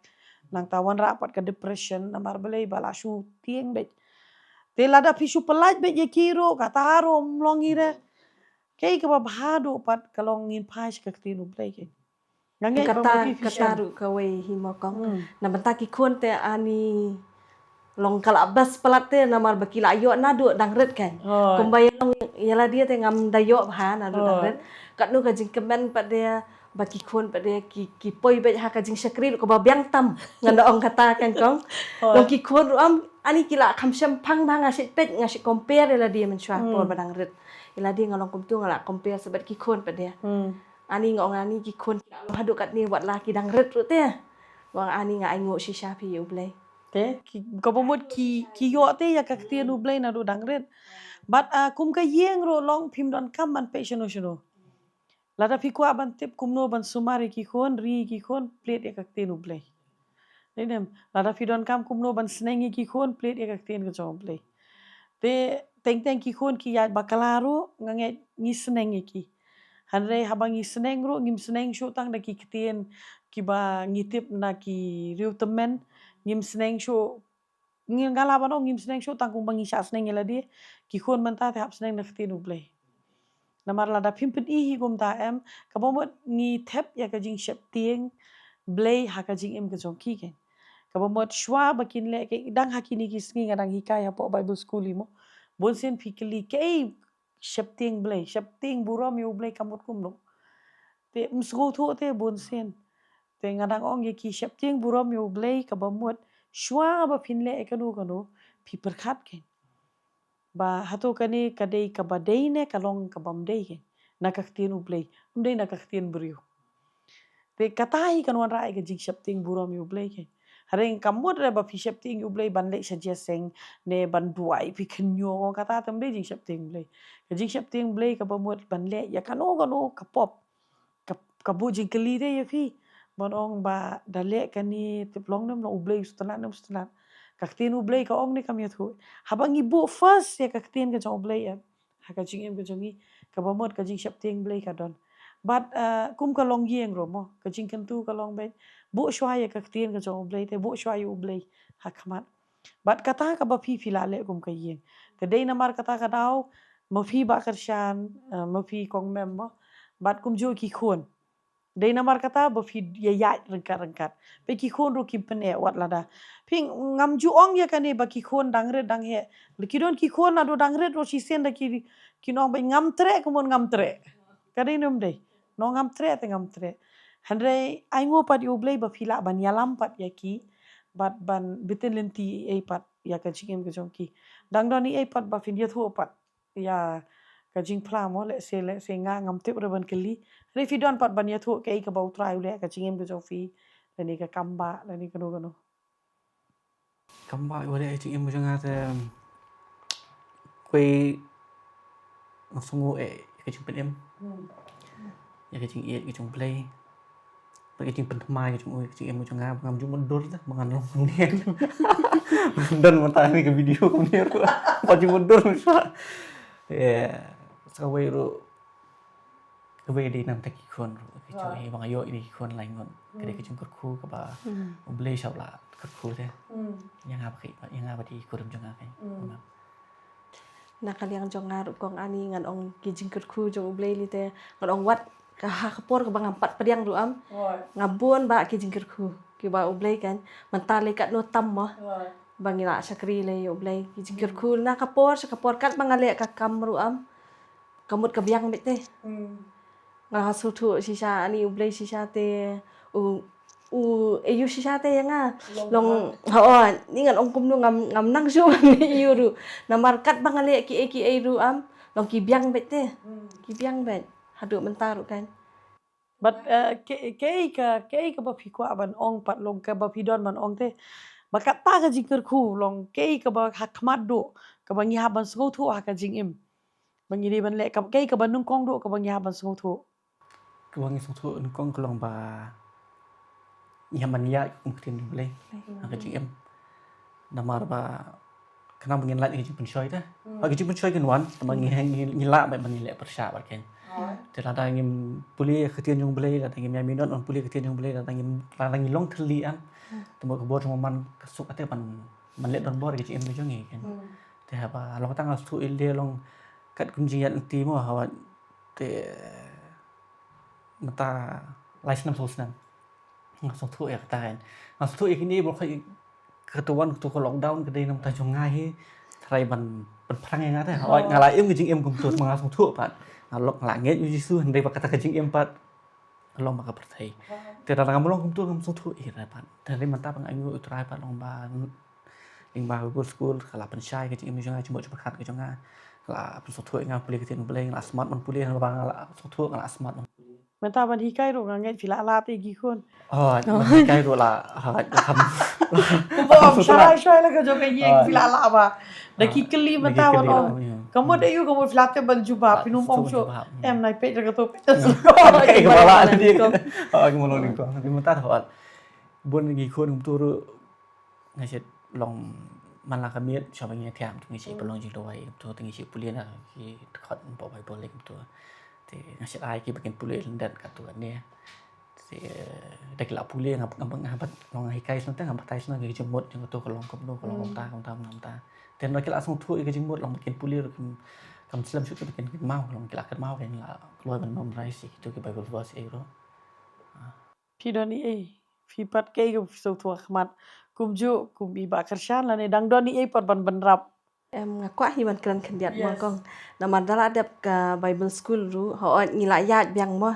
Nangta wanrah pat ka depression, namar balei ba la shu tieng beit. Te lada phi shu pyllait beit ïa ki ruh, kata ruh ym long hi re. Kaei kaba bha duh pat ka long ngin phai sha ka ktien U Blei kein. Nga ngeit ba kata, ma ki phi kata shem ruh kawei hi mo kong. Hmm. Na bynta ki khun te ani long ka la best palat te namar ba ki la ïoh naduh dang rit kein. Hooid. Kumba ïa long ïa lade te ngam da ïoh bha naduh dang rit. Hooid. Katno ka jingkmen pat de ba ki khun pat de ki, ki poi beit ha ka jingshakri ruh kaba biang tam. Ngan da ong kata kein kong. Hooid. Long ki khun ruh em ani ki la kham shemphang bha, nga shu peit, nga shu compare ïa lade mynshuwa por ba dang rit. Ïa lade nga long kumto nga la compare sa bad ki khun pat de. Hmm. Ani nga ong ani ki khun ki la long haduh katne wat la ki dang rit ruh te. Nga ong ani nga ainguh shisha phi ïa U Blei. Te, ki, kaba mut ki, ki ïoh te ïa ka ktien U Blei naduh dang rit. Bad, ah, kum ka ïing ruh long phim donkam ban peit shano shano. Lada phi kwah ban tip kumno ban sumar ïa ki khun, ri ïa ki khun, plie ïa ka ktien U Blei. Dei ne em, lada phi donkam kumno ban sneng ïa ki khun, plie ïa ka ktien ka jong U Blei. Te teng teng ki khun ki ïaid bakla ruh, nga ngeit ngi sneng ïa ki. Hynrei haba ngi sneng ruh, ngim sneng shuh tang da ki ktien kiba ngi tip na ki riew tymmen, ngim sneng shuh, ngi, nga lah ban ong ngim sneng shuh tang kumba ngi shah sneng ïa lade, ki khun mynta te hap sneng na ka ktien U Blei. Namar lada phim pyni hi kumta em, kaba mut ngi thep ïa ka jingsheptieng Blei ha ka jingim ka jong ki kein. Kaba mut shuwa ba kin leh, ke dang ha kine ki sngi nga dang hikai hapoh Bible School hi mo. Bun sien phi kylli kaei sheptieng Blei, sheptieng burom ïa U Blei ka mut kumno. Te ym sngewthuh te bun sien. Te nga dang ong ïa ki, sheptieng burom ïa U Blei kaba mut shuwa ba phin leh ïa kano kano phi pyrkhat kein ba hato kane ka dei kaba dei ne ka long kaba ym dei kein na ka ktien U Blei, ym dei na ka ktien briew. Te kata hi kan wanrah ïa ka jingsheptieng burom ïa U Blei kein. Hynrei kam mut re ba phi sheptieng ïa U Blei ban leit sha jingïaseng ne ban duwai phi khynñiuh, kata te ym dei jingsheptieng Blei. Ka jingsheptieng Blei kaba mut ban leh ïa kano kano ka pop. Ka, ka buh jingkylli de ïa phi ban ong ba da leh kane tip long ne ym long, U Blei u sngewtynnat ne ym sngewtynnat. Ka ktien U Blei ka ong ne kam ïathuh. Haba ngi buh first ïa ka ktien ka jong U Blei em, ha ka jingim ka jong ngi, kaba mut ka jingsheptieng Blei ka don. Bad, eh, kum ka longïing ruh mo, ka jingkyntu ka long beit, buh shuwa ïa ka ktien ka jong U Blei, te buh shuwa ïa U Blei ha khmat. Bad kata kaba phi, phi la leh kum ka ïing. Te dei namar kata ka daw Ma phi Bah Kyrshan, eh, ma phi Kong Mem mo, bad kumjuh ki khun. Dei namar kata ba phi ïa ïaid ryngkat-ryngkat. Phi ki khun ruh kim pyneh wat lada. Phi ngam ju ong ïa kane ba ki khun dang rit dang heh. La ki don ki khun naduh dang rit ruh shisien da ki, ki ong ba ngam treh, kumno ngam treh. Ka dei ne ym dei. No ngam treh te ngam treh. Hynrei ai nguh pat ïa U Blei ba phi lah ban ïalam pat ïa ki. Bad ban btin lynti ei pat ïa ka jingim ka jong ki. Dang don ei pat ba phin ïathuh pat ïa ka jingphla mo, lehse, lehse nga ngam tip ruh ban kylli. Hynrei phi don pat ban ïathuh kaei kaba U Trai u leh ka jingim ka jong phi, lane ka kam bah, lane kano kano. Kam bah u leh ka jingim ka jong nga te, kawei nga sngew eh ka jingpynim. Hmm. Ïa ka jingïeit ka jong U Blei. Bad ka jingpynthymmai ka jong u, ka jingim ka jong nga, ba ngam ju mutdur te, ba ngan long kumne. Don mynta kane ka video kumne ruh. Ba ju mutdur mynta. Ïa, sa kawei ruh. Kawei dei namar ki khun ruh. Ka jong i ba nga ïoh ïa ki khun lai ngut. Ka dei ka jingkyrkhu kaba U Blei shah la kyrkhu te. Ïa nga ba ki, ïa nga ba dei kurim jong nga ka. Na ka liang jong nga ruh kong, ani ngan ong ki jingkyrkhu jong U Blei lei te, ngan ong wat ka ha ka por kaba ngam pat pdiang ruh am. Nga bun bah ki jingkyrkhu kiba U Blei kan, mynta lei katno tam mo. Ba ngi la shakri lei U Blei, ki jingkyrkhu na ka por sha ka por, katba nga leh ka kam ruh am, ka mut ka biang beit te. Nga la sngewthuh shisha, ani U Blei shisha te, u, u, eh, u shisha te ïa nga. Long, ha, oh, ni ngan ong kumno ngam, ngam nang shuh ban ïa u ruh. Namar katba nga leh kiei kiei ruh am, long ki biang beit te. Ki biang beit. Haduh mynta ruh kan. Bad, eh, ke, ke ka, ke kaba phi kwah ban ong pat long kaba phi don ban ong te. Ba kata ka jingkyrkhu long ke kaba ha khmat duh, kaba ngi hap ban sngewthuh ha ka jingim. Ba ngi dei ban leh, ka, ke kaba nyngkong duh kaba ngi hap ban sngewthuh. Kaba ngi sngewthuh nyngkong ka long ba ngi hap ban ïaid kum ka ktien U Blei ha ka jingim. Namar ba khnang ba ngin lait ka jingpynshoi te. Ba ka jingpynshoi kan wan, tangba ngi, ngi, ngi lah ban, ban ngi leh pyrshah bad kein. Te lada ngim pule ka ktien jong U Blei, lada ngim ïa minot ban pule ka ktien jong U Blei, lada ngim, lada ngi long thylli am. Te mo ka bor jong U Blei ka suk ate ban, ban leh donbor ka jingim ka jong ngi kein. Te haba long tang nga sngewthuh i lei long kat kum jingïaid lynti mo, haba te mynta lai snem saw snem. Nga sngewthuh ïa kata kan. Nga sngewthuh ïa kine ba khoi ka tu wan ka tu ka lockdown ka dei namar ta jong nga hi. Trai ban pynphrang ïa nga te. Nga la im ka jingim kumtu ma nga sngewthuh pat. Nga lok nga la ngeit ïa U Jisu hynrei ba kata ka jingim pat ka long ba ka pyrthei. Te da ngam long kumtu ngam sngewthuh ïa kata pat. Te hynrei mynta ba nga ïoh U Trai pat long ba lyngba Bible School ka la pynshai ka jingim jong nga, jingmut jingpyrkhat ka jong nga. Ka la pynsngewthuh ïa nga pule ka ktien U Blei, nga la smat ban pule, nga la sngewthuh, nga la smat ban pule. Mynta ban hikai ruh nga ngeit phi la lap ïa ki khun. Oh, ban hikai ruh la, ha, la kham. Kumba ong sharai sharai la ka jong ka ïing phi la lap ba. Da ki kylli mynta ban ong. Ka mut aïu, ka mut phi la tip ban jubab, phi nym ong shuh. Em nai peit da ka tu peit. Ka ba la ni. Ha, ka mut long ni ko. Mynta thaw. Bun ki khun kumtu ruh. Nga shu long man la ka miet shuwa ba ngi thiah, ngi shu pynlong jingduwai, to ngi shu pule na ki dkhot ba Baibl leh to. Te nga shu ai ki ba kin pule lyndet katu kane. Te da ki la pule nga, nga, nga bat, nga hikai shuwa te nga batai shuwa ki jingmut jong katu ka long kumno, ka long kumta, kumta, kumta. Te da ki la sngewthuh ïa ki jingmut long ba kin pule ruh kam, kam slem shuh ba kin, kin kynmaw, long ki la kynmaw, kin la kloi ban memorize ïa kitu ki Bible verse ïa ruh. Phi don ei ei, phi pat kaei kaba phi sngewthuh ha khmat, kumjuh kum i Bah Kyrshan lane dang don ei ei pat ban bynrap? Em, nga kwah hi ban kren khyndiat mo kong. Namar da la dep ka Bible school ruh, hooid ngi la ïaid biang mo.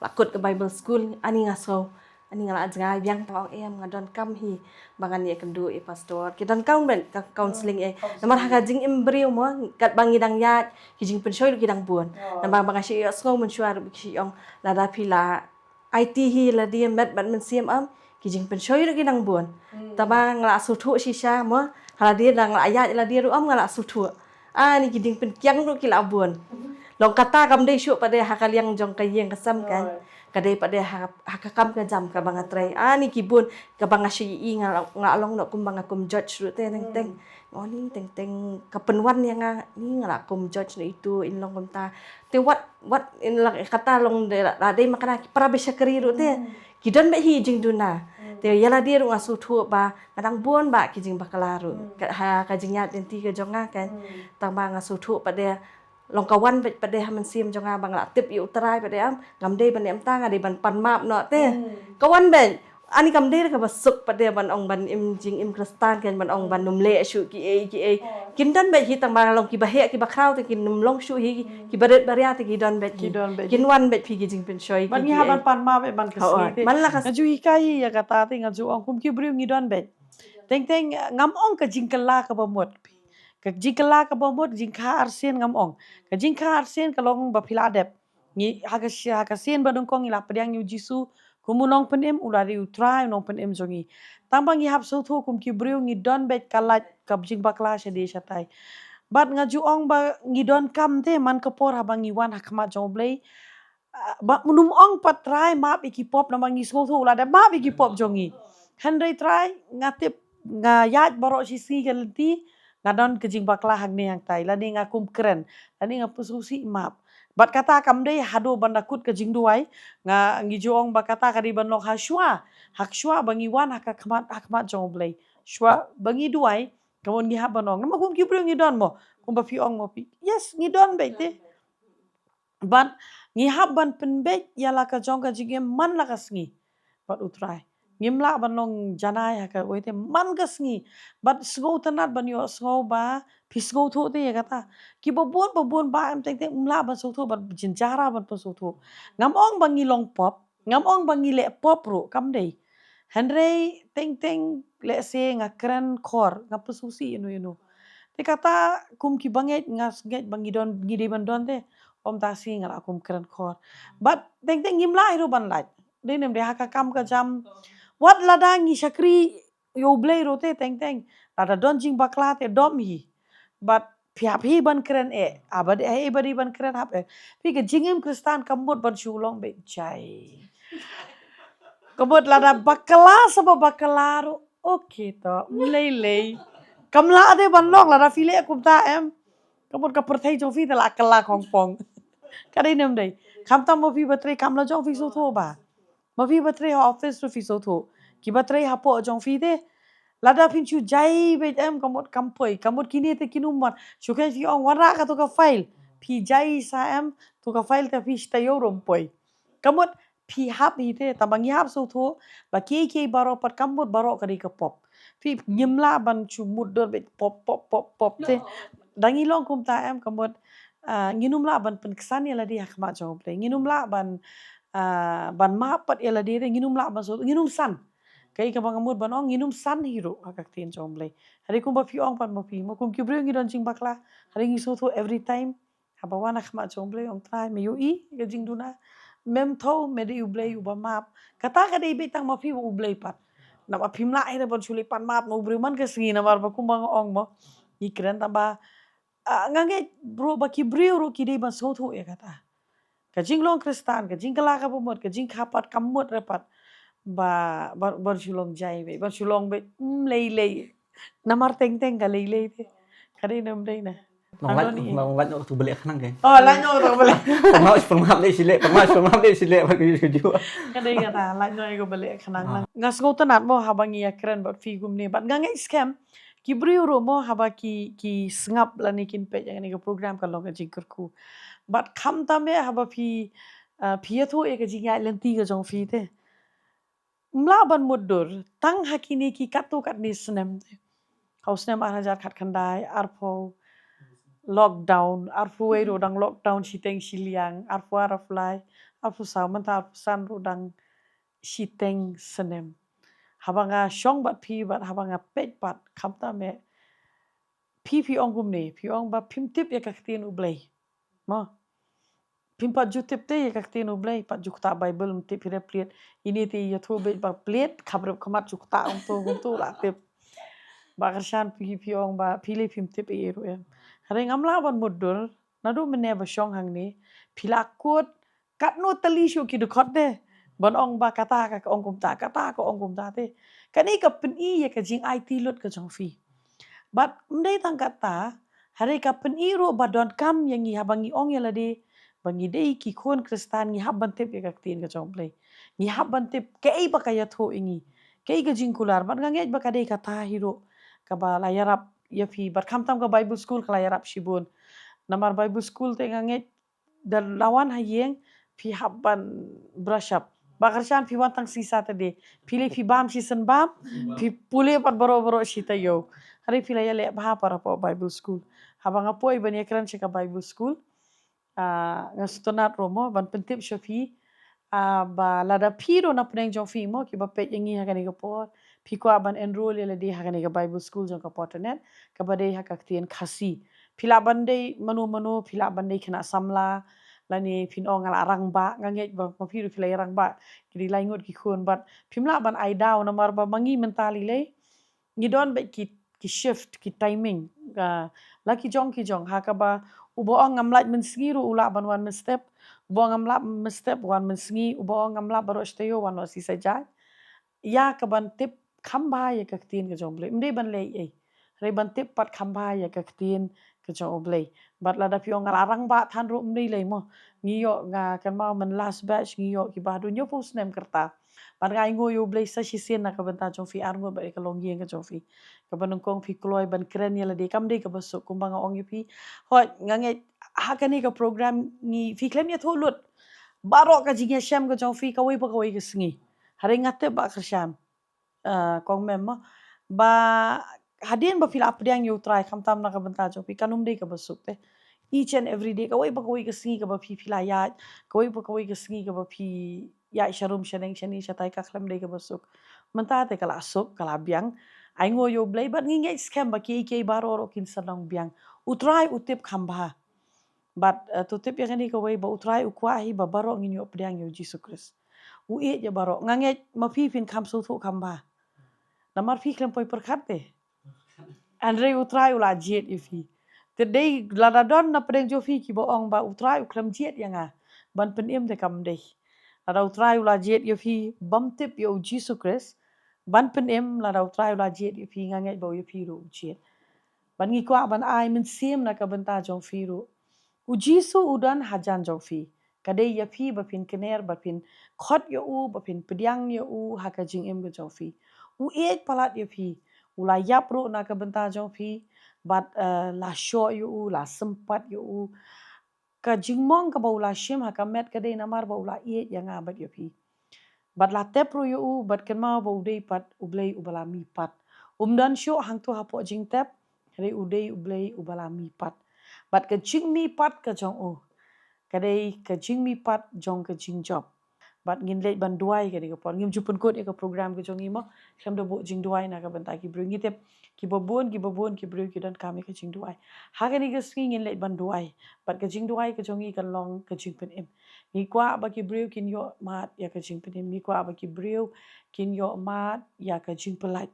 La kut ka Bible school, ani nga sngew, ani nga la jngai biang, nga ong em nga donkam hi ba ngan ïakynduh ïa i pastor. Ki donkam ban ka counselling eh. Namar ha ka jingim briew mo, katba ngi dang ïaid, ki jingpynshoi ruh ki dang bun. Namar ba nga shu ïohsngew mynshuwa ruh ki shu ong lada phi la aiti hi lade met bad mynsiem am, ki jingpynshoi ruh ki dang bun. Tangba nga la sngewthuh shisha mo, ha lade dang la ïaid lade ruh am nga la sngewthuh. Ani ki jingpynkiang ruh ki la bun. Long kata kam dei shuh pat de ha ka liang jong ka ïing ka sem kan. Ka dei pat de ha, ha ka kam ka jam kaba nga trei. Ani ki bun kaba nga shu ïohi nga la, nga la long noh kumba nga kum judge ruh te teng teng. Nga ong ni teng teng ka pynwan ïa nga, ni nga la kum judge noh itu, in long kumta. Te wat, wat in la kata long de la dei ma kane ki para bishakri ruh te. Ki don bad hi jingduna. Te ïa lade ruh nga sngewthuh ba nga dang bun bad ki jingbakla ruh. Ka, ha ka jingïaid lynti ka jong nga kan. Tangba nga sngewthuh pat de Long ka wan bad pat de ha mynsiem jong nga ba nga la tip ïa U Trai pat de, am ngam dei ban em ta, nga dei ban pan map noh te. Ka wan bad ani kam dei ka ba suk pat de ban ong ban im jingim Khristan, kan ban ong ban ym leh shuh ki ei ki ei. Kin don bad hi tang ba long ki ba heh ki ba khraw te kin ym long shuh hi, ki ba rit ba ria te ki don bad hi. Kin wan bad phi ki jingpynshoi. Ban ngi ha ban pan map, ban ka sngi te man la ka nga ju hikai hi ïa kata te, nga ju ong kum ki briew ngi don bad. Teng teng ngam ong ka jingkylla ka ba mut. Ka jingkylla ka ba mut, jingkha arsien ngam ong. Ka jingkha arsien ka long ba phi la dep. Ngi ha ka sien ba nyngkong ngi la pdiang ïa U Jisu kum U Nongpynim, U la dei U Trai, U Nongpynim jong ngi. Tang ba ngi hap sngewthuh kum ki briew ngi don bad ka lait ka jingbakla sha dei sha tai. Bad nga ju ong ba ngi don kam te man ka por haba ngi wan ha khmat jong U Blei. Ba mynum ong pat Trai map ïa ki pop namar ngi sngewthuh la da map ïa ki pop jong ngi. Hynrei Trai nga tip nga ïaid baroh shi sngi ka lynti, nga don ka jingbakla hangne hangtai, lane nga kum kren, lane nga pynsusi map. Bad kata kam dei haduh ban da kut ka jingduwai, nga ngi ju ong ba kata ka dei ban long ha shuwa, ha shuwa ba ngi wan ha ka khmat, ha khmat jong U Blei. Shuwa ba ngi duwai, ka mon ngi hap ban ong. Namar kum ki briew ngi don mo, kum ba phi ong mo phi. Yes, ngi don bad te. Bad ngi hap ban pynbeit ïa la ka jong ka jingim man la ka sngi bad U Trai. Ngim lah ban long janai ha ka wei te man ka sngi. Bad sngewtynnat ban ïoh sngew ba phi sngewthuh te ïa kata. Ki ba bun ba bun ba em teng teng ym lah ban sngewthuh bad jynjar ban pynsngewthuh. Ngam ong ba ngi long pop, ngam ong ba ngi leh pop ruh, kam dei. Hynrei teng teng lehse nga kren khor, nga pynsusi ïano ïano. Te kata kum ki ba ngeit, nga ngeit ba ngi don, ngi dei ban don te. Ym ta shi nga la kum kren khor. Bad teng teng ngim lah hi ruh ban lait. Dei nem dei ha ka kam ka jam. Wat lada ngi shakri ïa U Blei ruh te teng teng. Lada don jingbakla te dom hi. Bad phi hap hi ban kren eh. Aba dei hi ba dei ban kren hap eh. Phi ka jingim Khristan ka mut ban shu long bad jai. Ka mut lada bakla sa ba bakla ruh. Okay to, ym lei lei. Kam lah de ban long lada phi leh kumta em. Ka mut ka pyrthei jong phi te la kylla khongpong. Ka dei nem dei. Khamtam ma phi ba trei kam la jong phi sngewthuh ba. Ma phi ba trei ha office ruh phi sngewthuh. Ki ba trei hapoh jong phi te. Lada phin shu jai bad em ka mut kam poi. Ka mut kine te kin ym wan. Shu kan phi ong wanrah kato ka file. Phi jai sa em to ka file te phi shata ïoh ruh ym poi. Ka mut phi hap hi te, tang ba ngi hap sngewthuh ba kiei kiei baroh pat ka mut baroh ka dei ka pop. Phi ngim lah ban shu mutdur bad pop pop pop pop te. Da ngi long kumta em ka mut, ah, ngin ym lah ban pynksan ïa lade ha khmat jong U Blei. Ngin ym lah ban, ah, ban map pat ïa lade te, ngin ym lah ban sngewthuh, ngin ym san. Kaei kaba nga mut ban ong, ngin ym san hi ruh ha ka ktien jong U Blei. Hynrei kumba phi ong pat ma phi, ma kum ki briew ngi don jingbakla, hynrei ngi sngewthuh every time. Haba wan ha khmat jong U Blei ong Trai me ïohi ka jingduna. Mem thaw me dei U Blei uba map. Kata ka dei beit tang ma phi bad U Blei pat. Namar phim lah hi ruh ban shu leit pan map na u briew man ka sngi namar ba kumba nga ong mo. Ngi kren tang ba, ah, nga ngeit ruh ba ki briew ruh ki dei ban sngewthuh ïa kata. Ka jinglong Khristan, ka jingkylla kaba mut, ka jingkha pat ka mut ruh pat. Ba, ba, ban shu long jai beit, ban shu long beit, ym lei lei. Namar teng teng ka lei lei te. Ka dei ne ym dei ne. Nong lait, nong lait noh tu balik khnang ke. Oh, lait noh tu balik. Pynmap, pynmap leh sile, pynmap, pynmap leh sile, bad ku ju. Ka dei kata, lait noh ïa ku balik khnang. Ah. Nga sngewtynnat mo haba ngi ïa kren bad phi kumne, bad nga ngeit skhem. Ki briew ruh mo haba ki, ki sngap lane kin peit ïa kane ka program ka long ka jingkyrkhu. Bad khamtam eh haba phi, ah, phi ïathuh ïa ka jingïaid lynti ka jong phi te. Ym lah ban mutdur, tang ha kine ki katto katne snem te. Ha u snem ar hajar khatkhyndai, arphew lockdown, arphew wei ruh dang lockdown shiteng shiliang, arphew ar, arphew lai, arphew saw, mynta arphew san ruh dang shiteng snem. Haba nga shong bad phi bad haba nga peit pat khamtam eh. Phi phi ong kumne, phi ong ba phim tip ïa ka ktien U Blei. Mo. Phim pat ju tip te ïa ka ktien U Blei, pat ju ktah Bible, ym tip hi re plied. Ine te ïathuh beit ba plied, khabrip khmat ju ktah ong to, ong to la tip. Ba kyrshan phi phi ong ba phi lei phim tip ei ei ruh em. Hynrei ngam lah ban mutdur, naduh mynne ba shong hangne, phi la kut, katno tylli shuh ki dkhot te. Ban ong ba kata ka ong kumta, kata ka ong kumta te. Kane ka pyni ïa ka jingaiti lut ka jong phi. Bad ym dei tang kata, hynrei ka pyni ruh ba donkam ïa ngi haba ngi ong ïa lade, ba ngi dei ki khun Khristan ngi hap ban tip ïa ka ktien ka jong U Blei. Ngi hap ban tip kaei ba ka ïathuh ïa ngi. Kaei ka jingkular, bad nga ngeit ba ka dei kata hi ruh. Kaba la ïarap ïa phi, bad khamtam ka Bible school ka la ïarap shibun. Namar Bible school te nga ngeit da la wan ha ïing phi hap ban brush up. Ba kyrshan phi wan tang sngi Saturday. Phi leh phi bam shisien bam. Phi pule pat baroh baroh shi taïew. Hynrei phi la ïaleh bha para pdeng Bible school. Haba nga poi ban ïakren sha ka Bible school. Ah, nga sngewtynnat ruh mo ban pyntip sha phi. Ah, ba lada phi ruh na pdeng jong phi mo kiba peit ïa ngi ha kane ka por. Phi kwah ban enroll ïa lade ha kane ka Bible school jong ka Potternet. Kaba dei ha ka ktien Khasi. Phi lah ban dei mano mano, phi lah ban dei khynnah samla. Lane phin ong nga la rangbah, nga ngeit ba ma phi ruh phi la rangbah. Ki dei lai ngut ki khun bad phim lah ban ai daw namar ba ma ngi mynta lei lei. Ngi don bad ki, ki shift, ki timing. Ah, la ki jong, ki jong. Ha kaba uba ong ngam lait mynsngi ruh u lah ban wan mynstep. Uba ong ngam lah mynstep wan mynsngi. Uba ong ngam lah baroh shi taïew wan noh shi sajai. Ïa kaban tip kham bha ïa ka ktien ka jong U Blei. Ym dei ban leh ei. Hynrei ban tip pat kham bha ïa ka ktien ka jong U Blei. Bad lada phi ong nga la rangbah than ruh ym dei lei mo. Ngi ïoh nga kynmaw man last batch ngi ïoh kiba haduh hynñiewphew snem ka rta. Bad nga ainguh ïa U Blei sa shisien na ka bynta jong phi arngut bad ïa ka longïing ka jong phi. Kaba nyngkong phi kloi ban kren ïa lade kam dei kaba suk kumba nga ong ïa phi. Hooid nga ngeit ha kane ka program ngi phi khlem ïathuh lut. Baroh ka jingïashem ka jong phi kawei pa kawei ka sngi. Hynrei nga tip ba kyrshan. Ah, kong mem mo. Ba hadien ba phi la pdiang ïa U Trai khamtam na ka bynta jong phi kan ym dei kaba suk te. Each and every day kawei pa kawei ka sngi kaba phi phi la ïaid, kawei pa kawei ka sngi kaba phi ïaid sharum shaneng shane shatai ka khlem dei kaba suk. Mynta te ka la suk, ka la biang. Ainguh ïa U Blei bad ngi ngeit skhem ba kiei kiei baroh ruh kin sa long biang. U Trai u tip kham bha. Bad, eh, to tip ïa kane kawei ba U Trai u kwah hi ba baroh ngin ïoh pdiang ïa U Jisu Khrist. U ïeit ïa baroh. Nga ngeit ma phi phin kham sngewthuh kham bha. Namar phi khlem poi pyrkhat te. Hynrei U Trai u la jied ïa phi. Te dei lada don na pdeng jong phi kiba ong ba U Trai u khlem jied ïa nga. Ban pynim te kam dei. Lada U Trai u la jied ïa phi bym tip ïa U Jisu Khrist. Ban pynim lada U Trai u la jied ïa phi nga ngeit ba ïa phi ruh u jied. Bad ngi kwah ban ai mynsiem na ka bynta jong phi ruh. U Jisu u don hajan jong phi. Ka dei ïa phi ba phin kner ba phin khot ïa u ba phin pdiang ïa u ha ka jingim ka jong phi. U ïeit palat ïa phi. U la ïap ruh na ka bynta jong phi. Bad, eh, la shoh ïa u, la sympat ïa u. Ka jingmong kaba u la shim ha ka met ka dei namar ba u la ïeit ïa nga bad ïa phi. Bad la tep ruh ïa u, bad kynmaw ba u dei pat U Blei uba la mihpat. Um don shuh hangto hapoh jingtep, hynrei u dei U Blei uba la mihpat. Bad ka jingmihpat ka jong u, ka dei ka jingmihpat jong ka jingjop. Bad ngin leit ban duwai kane ka por. Ngim ju pynkut ïa ka program ka jong ngi mo. Khlem da buh jingduwai na ka bynta ki briew ngi tip. Kiba bun, kiba bun, ki briew ki donkam ïa ka jingduwai. Ha kane ka sngi ngin leit ban duwai. Bad ka jingduwai ka jong ngi kan long ka jingpynim. Ngi kwah ba ki briew kin ïoh mad ïa ka jingpynim. Ngi kwah ba ki briew kin ïoh mad ïa ka jingpyllait.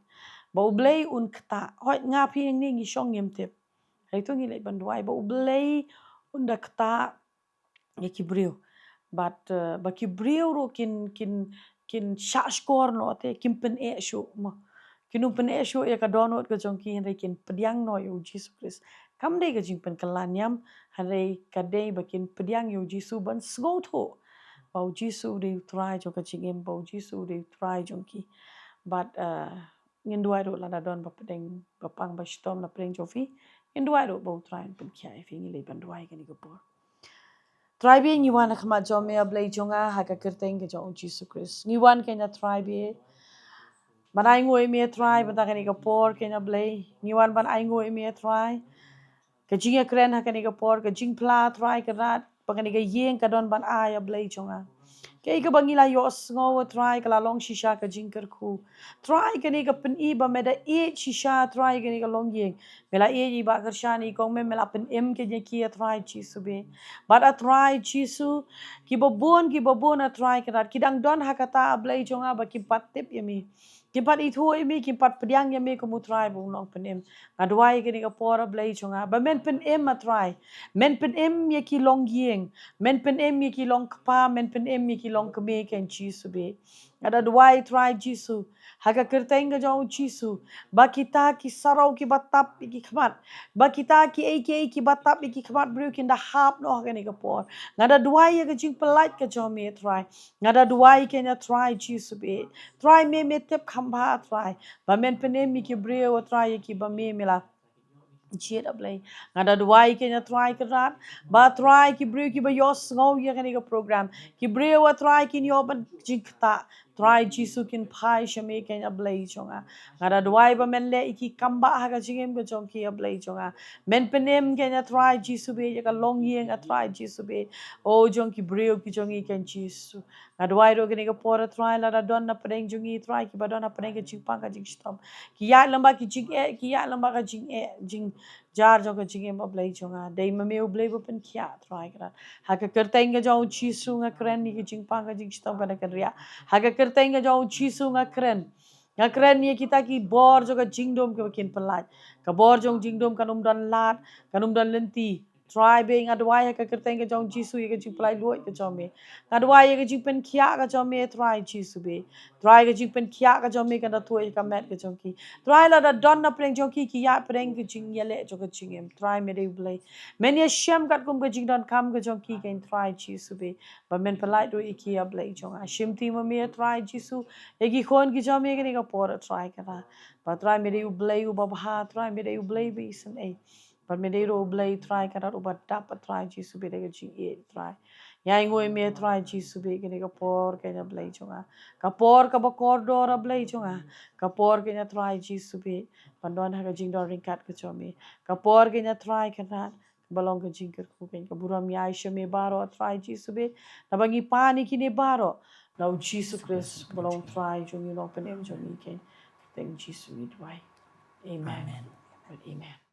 Ba U Blei un ktah. Hooid nga phi hangne ngi shong ngim tip. Hynrei to ngin leit ban duwai. Ba U Blei un da ktah ïa ki briew. Bad, eh, ba ki briew ruh kin, kin, kin shah shkor noh te, kin pyneh shuh mo. Kin ym pyneh shuh ïa ka dohnud ka jong ki hynrei kin pdiang noh ïa U Jisu Khrist. Kam dei ka jingpynkylla niam, hynrei ka dei ba kin pdiang ïa U Jisu ban sngewthuh. Ba U Jisu u dei U Trai jong ka jingim, ba U Jisu u dei U Trai jong ki. Bad, eh, ngin duwai ruh lada don ba pdeng, ba pang ba shitom na pdeng jong phi. Ngin duwai ruh ba U Trai un pynkhiah ïa phi, ngin leit ban duwai kane ka por. Trai Blei ngi wan ha khmat jong me A Blei jong nga ha ka kyrteng ka jong U Jisu Khrist. Ngi wan kane Trai Blei. Ban ainguh ïa me Trai, bynta kane ka por kane Blei. Ngi wan ban ainguh ïa me Trai. Ka jingïakren ha kane ka por, ka jingphla Trai ka rat, ba kane ka ïing ka don ban ai A Blei jong nga. Kaei kaba ngi la ïohsngew Trai ka la long shisha ka jingkyrkhu. Trai kane ka pyni ba me da ïeit shisha Trai kane ka longïing. Me la ïeit ïa i Bah Kyrshan, i kong me, me la pynim kane ïa ki A Trai Jisu bad. Bad A Trai Jisu, kiba bun, kiba bun A Trai ka rat. Ki dang don ha kata A Blei jong nga ba kim pat tip ïa me. Kim pat ithuh ïa me, kim pat pdiang ïa me kum U Trai ba u nongpynim. Nga duwai kane ka por A Blei jong nga. Ba men pynim A Trai. Men pynim ïa ki longïing. Men pynim ïa ki longkpa, men pynim ïa ki longkmie kane Jisu bad. Nga da duwai Trai Jisu. Ha ka kyrteng ka jong U Jisu. Ba kita ki saraw kiba tap ïa ki khmat. Ba kita kiei kiei kiba tap ïa ki khmat briew kin da hap noh ha kane ka por. Nga da duwai ïa ka jingpyllait ka jong me Trai. Nga da duwai kane Trai Jisu bad. Trai me me tip kham bha Trai. Ba men pynim ïa ki briew Trai ïa kiba me me la Jied, A Blei. Nga da duwai keiñ, A Trai Kynrad, ba Trai, ki briew kiba ïohsngew ïa kane ka program, ki briew, A Trai, kin ïoh ban jingktah, Trai Jisu, kin phai sha me keiñ, A Blei jong nga. Nga da duwai ba men leh ïa ki kam ba ha ka jingim ka jong ki, A Blei jong nga. Men pynim keiñ, A Trai Jisu bad, ïa ka longïing, A Trai Jisu bad, o jong ki briew ki jong ngi keiñ, Jisu. Nga duwai ruh kane ka por, A Trai, lada don na pdeng jong ngi, Trai, kiba don na pdeng ka jingpang ka jingshitom, ki ïaid lyngba ki jingeh, ki ïaid lyngba ka jingeh, jingjar jong ka jingim, A Blei jong nga. Dei ma me U Blei ba pynkhiah, Trai Kynrad. Ha ka kyrteng ka jong U Jisu nga kren ïa ka jingpang ka jingshitom, ka na ka riak. Ha ka kyrteng ka jong U Jisu nga kren. Nga kren ïa kita ki bor jong ka jingdum kiba kin pyllait. Ka bor jong jingdum kan ym don lad, kan ym don lynti. Trai bad, nga duwai ha ka kyrteng ka jong Jisu, ïa ka jingpyllait luid ka jong me. Nga duwai ïa ka jingpynkhiah ka jong me, Trai Jisu bad. Trai, ka jingpynkhiah ka jong me kan da tuid ha ka met ka jong ki. Trai, lada don na pdeng jong ki, ki ïaid pdeng ka jingïaleh jong ka jingim. Trai, me dei U Blei. Men ïashem katkum ka jingdonkam ka jong ki keiñ, Trai Jisu bad. Ba men pyllait ruh ïa ki, A Blei jong nga. Shimti ma me, Trai Jisu, ïa ki khun ki jong me kane ka por, A Trai Kynrad. Ba Trai, me dei U Blei uba bha, Trai, me dei U Blei ba isynei. Bad me dei ruh U Blei, Trai Kynrad, uba dap, A Trai Jisu bad, da ka jingïeit, Trai. Ïa nguh ïa me, Trai Jisu bad, kane ka por keiñ, A Blei jong nga. Ka por kaba kordor, A Blei jong nga. Ka por keiñ, A Trai Jisu bad, ban don ha ka jingdon ryngkat ka jong me. Ka por keiñ, A Trai Kynrad, kaba long ka jingkyrkhu keiñ, ka burom ïa sha me baroh, A Trai Jisu bad. Naba ngi pan ïa kine baroh na U Jisu Khrist, uba long U Trai jong ngi, U Nongpynim jong ngi keiñ. Kyrteng Jisu ngi duwai. Amen. Amen. Amen.